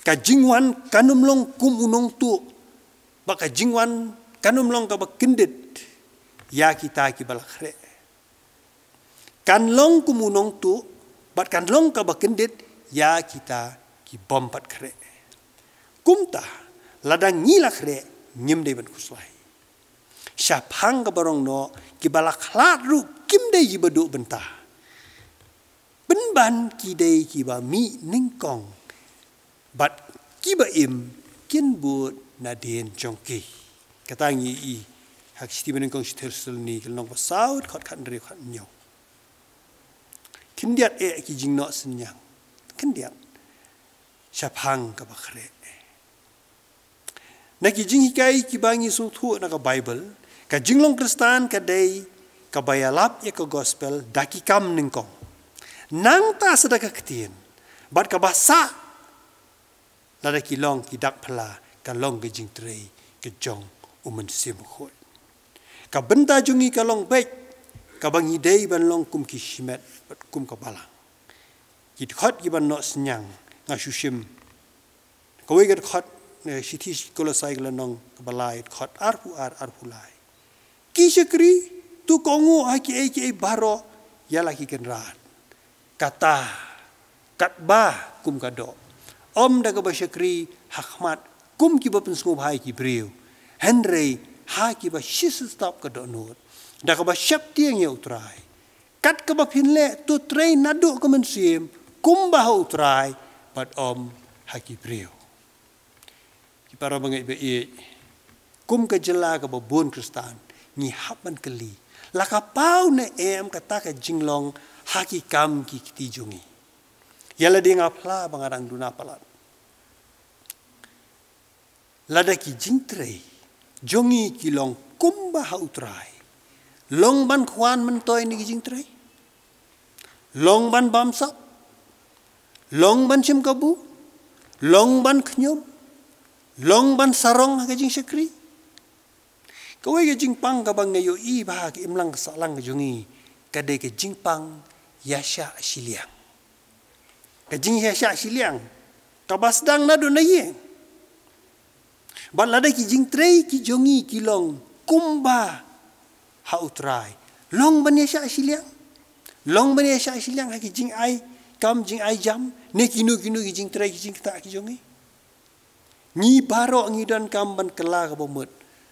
Ka jingwan kan ym long kum u nongtuh, ba ka jingwan kan ym long kaba kyndit ïa kita kiba la khreh. Kan long kum u nongtuh, bad kan long kaba kyndit ïa kita ki bym pat khreh. Kumta, lada ngi la khreh, ngim dei ban khuslai. Shaphang kaba rong noh, kiba la khlad ruh kim dei kiba duh bynta. Pynban ki dei kiba mih nyngkong, bad kiba im kin bud nadien jong ki. Kata ngi ïohi ha ka shithi banyngkong sha ki Thessaloni, ka lynnong ba saw, dkhot khathynriew, khathynñiew. Khyndiat eh ki jingnoh synñiang. Khyndiat. Shaphang kaba khreh. Na ki jinghikai kiba ngi sngewthuh na ka Baibl, ka jinglong Khristan ka dei kaba ïalap ïa ka gospel da ki kam nyngkong. Nangta sa da ka ktien, bad kaba sah, lada ki long ki dak phylla, ka long ka jingtrei ka jong U Mynsiem Bakhuid. Ka bynta jong ngi ka long beit, kaba ngi dei ban long kum ki shimet, bad kum ka balang. Ki dkhot kiban noh synñiang, nga shu shim kawei ka dkhot, eh, shithi Kolosai ka lynnong kaba lai, dkhot arphew ar, arphew lai. Ki shakri, to kohnguh ha kiei kiei baroh ïa la ki kynrad, kata katba kum ka doh. Ym da kaba shakri ha khmat kum kiba pynsngewbha ïa ki briew, hynrei ha kiba shisha stop ka dohnud, da kaba sheptieng ïa U Trai. Kat kaba phin leh, to trei naduh ka mynsiem, kumba ha U Trai, bad ym ha ki briew. Ki para bangeit ba ïeit, kum ka jylla kaba bun Khristan, ngi hap ban kylli, la ka paw ne em kata ka jinglong ha ki kam ki kti jong ngi. Ïa lade nga phla ba nga dang duna palat. Lada ki jingtrei jong ngi ki long kumba ha U Trai, long ban khwan myntoi na ki jingtrei, long ban bamsap, long ban shim kabu, long ban khñium, long ban sarong ha ka jingshakri. Kawei ka jingpang kaba nga ïohi ba ha ka imlang ka sahlang ka jong ngi, ka dei ka jingpang ïashah shiliang. Ka jingïashah shiliang. Kaba sdang naduh na ïing. Bad lada ki jingtrei ki jong ngi ki long kumba ha U Trai, long ban ïa shah shiliang. Long ban ïa shah shiliang ha ki jingai kam, jingai jam, ne kino kino ki jingtrei ki jingktah ki jong ngi. Ngi baroh ngi donkam ban kylla kaba mut.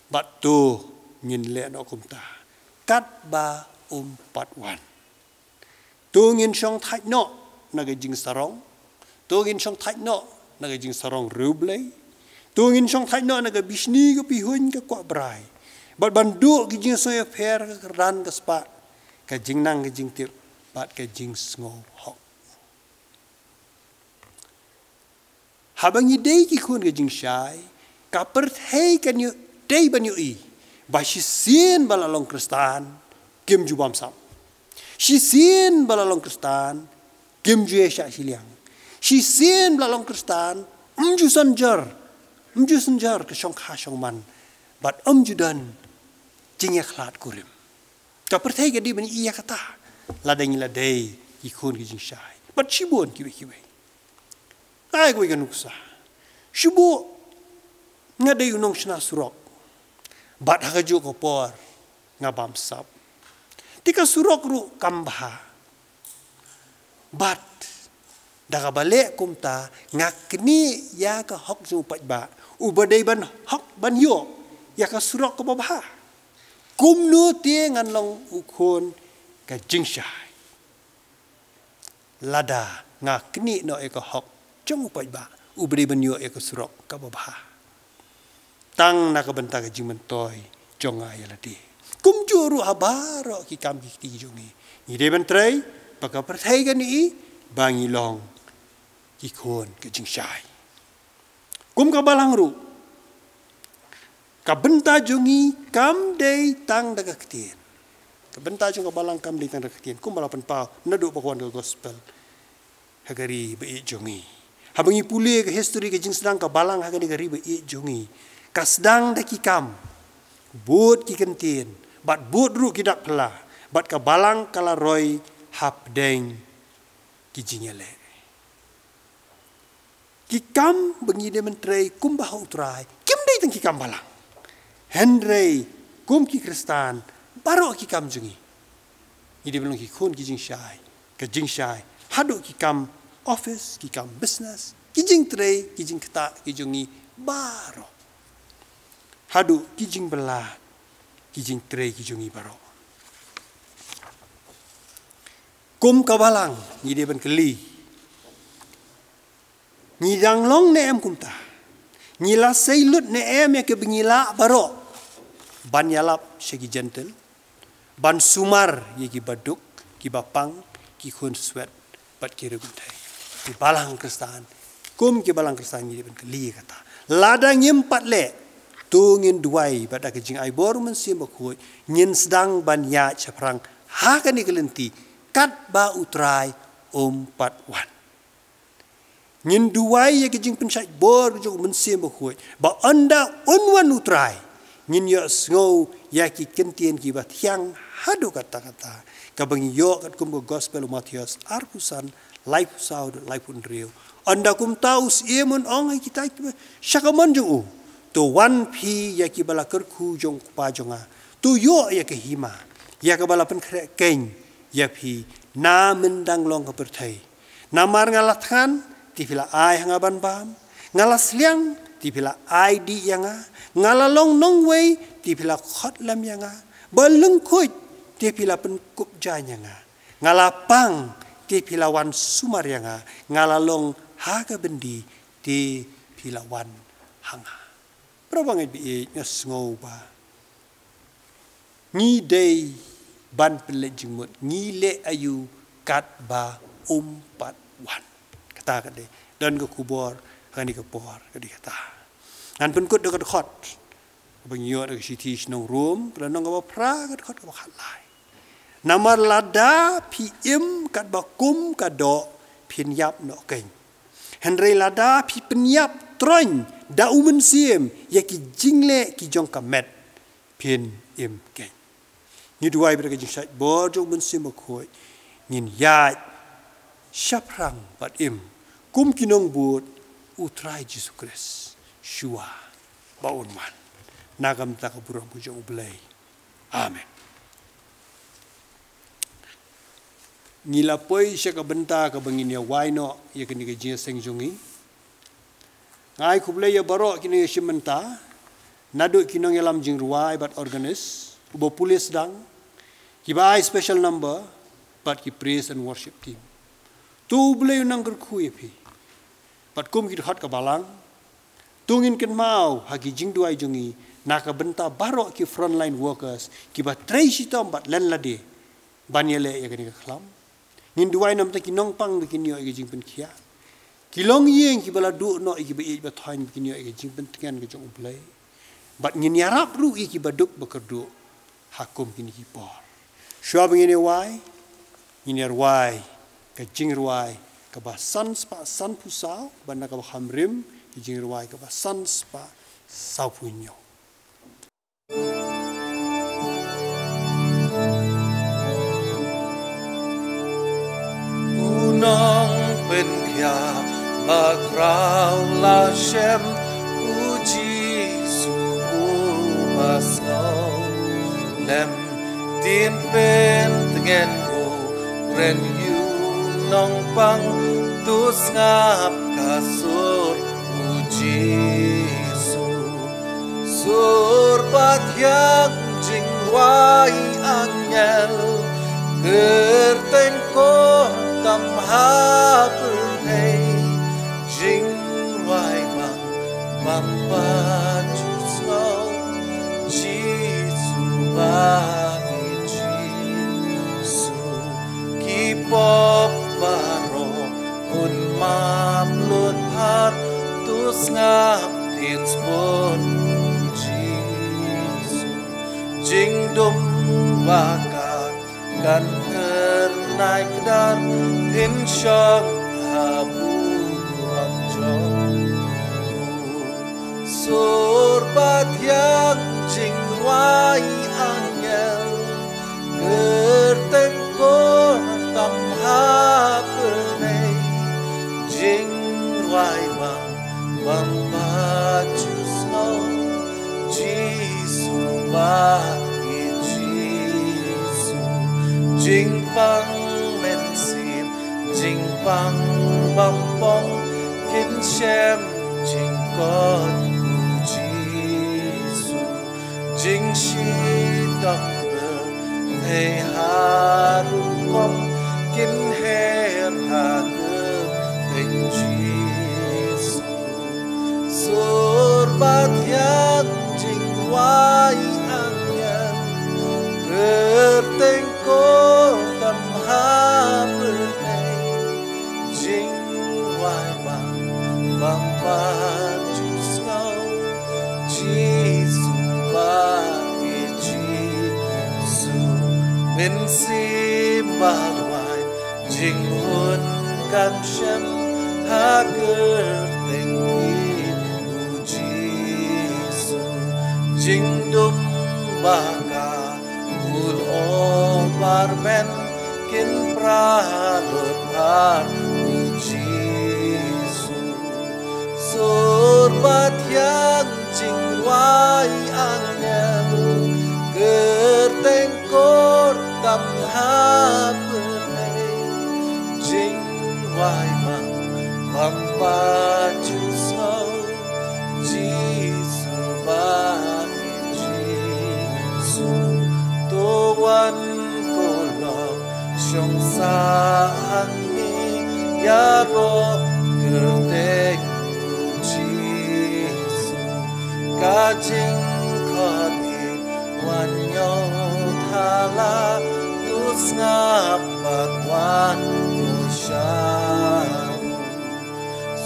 Bad to ngin leh noh kumta, katba um pat wan. To ngin shong thait noh na ka jingsarong. To ngin shong thait noh na ka jingsarong riewblei. To ngin shong thait noh na ka bishni, ka pihuiñ, ka kwah brai. Bad ban duh ki jingsngewpher ka kyrdan ka spah, ka jingnang ka jingtip bad ka jingsngewhok. Haba ngi dei ki khun ka jingshai, ka pyrthei kan ïoh dei ban ïohi ba shisien ba la long Khristan kim ju bamsap. Shisien ba la long Khristan kim ju ïa shah shiliang. Shisien ba la long Khristan ym ju synjor, ym ju synjor ka shongkha shongman bad ym ju don jingïakhlad kurim. Ka pyrthei ka dei ban ïa kata lada ngi la dei ki khun ki jingshai. Bad shibun kiwei kiwei. Ai, kiwei ka nuksa. Shibun nga dei u nongshna surok. Bad ha kajuh ka por nga bamsap. Te ka surok ruh kam bha. Bad da kaba leh kumta nga knieh ïa ka hok jong u paidbah uba dei ban hok ban ïoh ïa ka surok kaba bha. Kumno te ngan long u khun ka jingshai lada nga knieh noh ïa ka hok jong u paidbah uba dei ban ïoh ïa ka surok kaba bha tang na ka bynta ka jingmyntoi jong nga ïa lade? Kumjuh ruh ha baroh ki kam ki kti jong ngi, ngi dei ban trei ba ka pyrthei kan ïohi ba ngi long ki khun ka jingshai. Kum ka balang ruh, ka bynta jong ngi kam dei tang da ka ktien. Ka bynta jong ka balang kam dei tang da ka ktien, kum ba la pynpaw naduh ba ka wan ka gospel ha ka ri ba ïeit jong ngi. Haba ngi pule ka history ka jingsdang ka balang ha kane ka ri ba ïeit jong ngi, ka sdang da ki kam. Bud ki kyntien bad bud ruh ki dak phylla, bad ka balang ka la roi hapdeng ki jingïaleh. Ki kam ba ngi dei ban trei kumba ha U Trai kim dei tang ki kam balang. Hynrei kum ki Khristan, baroh ki kam jong ngi, ngi dei ban long ki khun ki jingshai ka jingshai haduh ki kam office, ki kam business, ki jingtrei ki jingktah ki jong ngi baroh, haduh ki jingbylla ki jingtrei ki jong ngi baroh. Kum ka balang ngi dei ban kylli, ngi dang long ne em kumta? Ngi la sei lut ne em ïa kaba ngi lah baroh ban ïalap sha ki Jentil, ban sumar ïa ki baduk, ki bapang, ki khunswet bad ki riewkynthei? Ki balang Khristan, kum ki balang Khristan ngi dei ban kylli ïa kata. Lada ngim pat leh, to ngin duwai bad da ka jingai bor u Mynsiem Bakhuid ngin sdang ban ïaid shaphrang ha kane ka lynti katba U Trai um pat wan. Ngin duwai ïa ka jingpynshait bor jong u Mynsiem Bakhuid ba ynda un wan U Trai, ngin ïohsngew ïa ki kyntien kiba thiang haduh katta katta, kaba ngi ïoh katkum ka gospel u Mathaios arphew san, laiphew saw haduh laiphew hynriew. Ynda kumta u Syiem un ong ha kita kiba sha ka mon jong u, to wan phi ïa kiba la kyrkhu jong u Kpa jong nga, to ïoh ïa ka hima ïa kaba la pynkhreh keiñ ïa phi na myndang long ka pyrthei. Namar nga la thngan, te phi la ai ha nga ban bam. Nga la sliang, te phi la ai dih ïa nga. Nga la long nongwei, te phi la khot lem ïa nga. Ba lyngkhuid, te phi la pynkup jaiñ ïa nga. Nga la pang, te phi la wan sumar ïa nga. Nga la long ha ka byndi, te phi la wan ha nga. Para bangeit ba ïeit, nga sngew ba ngi dei ban pynleit jingmut, ngi leh aïu katba um pat wan? Kata ka dei, don ka khubor ha kane ka por ka dei kata. Ngan pynkut da ka dkhot ba ngi ïoh na ka shithi sha ki nong Rom, ka lynnong kaba phra, ka dkhot kaba khatlai. Namar lada phi im katba kum ka doh, phin ïap noh keiñ. Hynrei lada phi pynïap troiñ da u Mynsiem ïa ki jingleh ki jong ka met, phin im keiñ. Ngi duwai ba da ka jingshait bor jong u Mynsiem Bakhuid ngin ïaid shaphrang bad im kum ki nongbud U Trai Jisu Khrist shuwa ba un wan. Na ka bynta ka burom ka jong U Blei. Amen. Ngi la poi sha ka bynta kaba ngin ïa wai noh ïa kane ka jingïaseng jong ngi. Nga ai khublei ïa baroh ki nongïashim bynta, naduh ki nongïalam jingrwai bad organist, uba pule sdang, kiba ai special number, bad ki praise and worship team. To U Blei un nang kyrkhu ïa phi. Bad kum ki dkhot ka balang, to ngin kynmaw ha ki jingduwai jong ngi na ka bynta baroh ki frontline workers kiba trei shitom bad len lade ban ïaleh ïa kane ka khlam. Ngin duwai na ka bynta ki nongpang ba kin ïoh ïa ka jingpynkhiah, ki longïing kiba la duh noh ïa kiba ïeit ba thoiñ ba kin ïoh ïa ka jingpyntngen ka jong U Blei. Bad ngin ïarap ruh ïa kiba duk ba kyrduh ha kum kine ki por. Shuwa ba ngin ïa wai, ngin ïa rwai ka jingrwai kaba san spah sanphew saw, bad na kaba kham rim ka jingrwai kaba san spah sawphew hynñiew. U nongpynkhiah bakhraw la shem, U Jisu uba sngewlem. Ktien pyntngen, u kren ïa u nongpang, to sngap ka sur U Jisu. Sur bathiang jingrwai angel, kyrteng kor tam ha pyrthei, jingrwai bang bang ba ju sngew, Jisu ba ïeit, Jisu. Ki pop baroh un map lut bha, to sngap ktien sbun U Jisu. Jingdum ba ka kan kyrnai kdar, phin shong ha burom jong U. Sur bathiang jingrwai angel, kyrteng kor tam ha pyrthei, jingrwai bang bang ba ju sngew, Jisu ba ïeit, Jisu. Jingpang mynsiem, jingpang bampong, kin shem jingkoit U Jisu. Jingshitom pyrthei ha rukom, kin her ha kyrteng Jisu. Sur bathiang jingrwai angel, kyrteng kor tam ha pyrthei, jingrwai bang bang ba ju sngew, Jisu ba ïeit, Jisu. Mynsiem ba rwai, jinghun kan shem ha kyrteng U Jisu. Jingdum ba ka u lyoh barmen, kin pra lut bha U Jisu. Sur bathiang jingrwai angel, kyrteng kor tam ha pyrthei, jingrwai bang bang ba ju sngew, Jisu ba ïeit, Jisu. To wan ko lok shong sah hangne, ïaroh kyrteng U Jisu. Ka jingkhot ïeit, wan ïoh thala, to sngap bad wan kyrshan.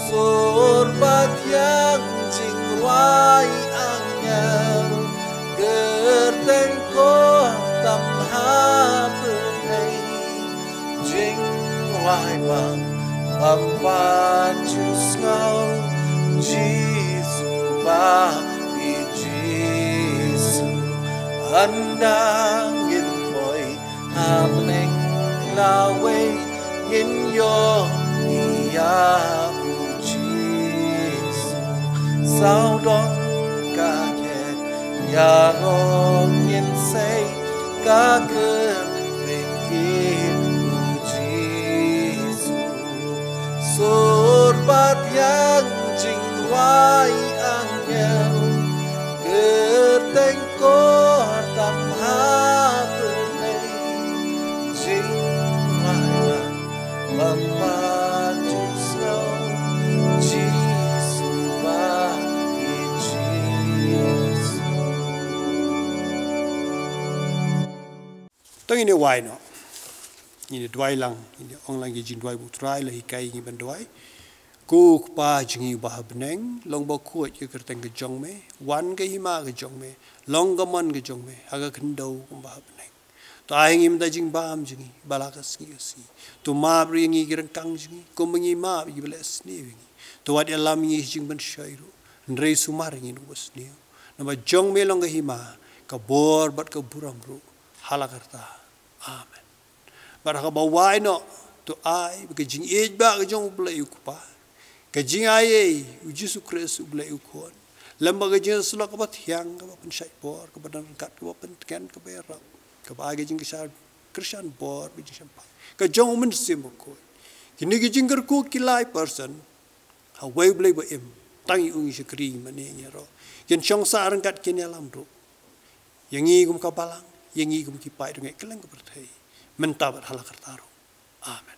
Sur bathiang jingrwai angel, kyrteng kor tam ha pyrthei, jingrwai bang bang ba ju sngew, Jisu ba ïeit, Jisu. Ynda ngin poi ha bneng lawei, ngin ïohi ïa U Jisu. Sawdong ka khet ïaroh ngin sei ka kyrteng u Jisu. Sur bad ïa ka jingduwai angel, kyrteng kor tam ha pyrthei. Jingmai man Bad pat ju sngew Jisu ba i Jisu. To ngin ïa wai noh. Ngin ïa duwai lang, ngin ïa ong lang ïa ka jingduwai ba U Trai u la hikai ïa ngi ban duwai. Ko Kpa jong ngi uba ha bneng, long bakhuid ka kyrteng ka jong me, wan ka hima ka jong me, long ka mon ka jong me ha ka khyndew kumba ha bneng. To ai ïa ngi mynta jingbam jong ngi ba la ka sngi ka sngi. To map ruh ïa ngi ki ryngkang jong ngi kumba ngi map ïa kiba leh sniew ïa ngi. To wat ïalam ïa ngi ha ka jingpynshoi ruh, hynrei sumar ïa ngi na u basniew. Namar jong me long ka hima, ka bor bad ka burom ruh ha la karta. Amen. Bad ha kaba wai noh, to ai ba ka jingïeit ba ka jong U Blei U Kpa, ka jingaiei U Jisu Khrist U Blei U Khun, lem bad ka jingïasyllok kaba thiang, kaba pynshait bor, kaba don ryngkat, kaba pyntngen, kaba ïarap, kaba ai ka jingkyrshan, kyrshan bor, ka jingshemphang ka jong U Mynsiem Bakhuid, kine ki jingkyrkhu ki lai person ha uwei U Blei ba im, tang ïa u ngi shakri, mane ngi ïaroh, kin shong sah ryngkat, kin ïalam ruh ïa ngi kum ka balang, ïa ngi kum ki paid rangeit kylleng ka pyrthei, mynta bad ha la karta ruh. Amen.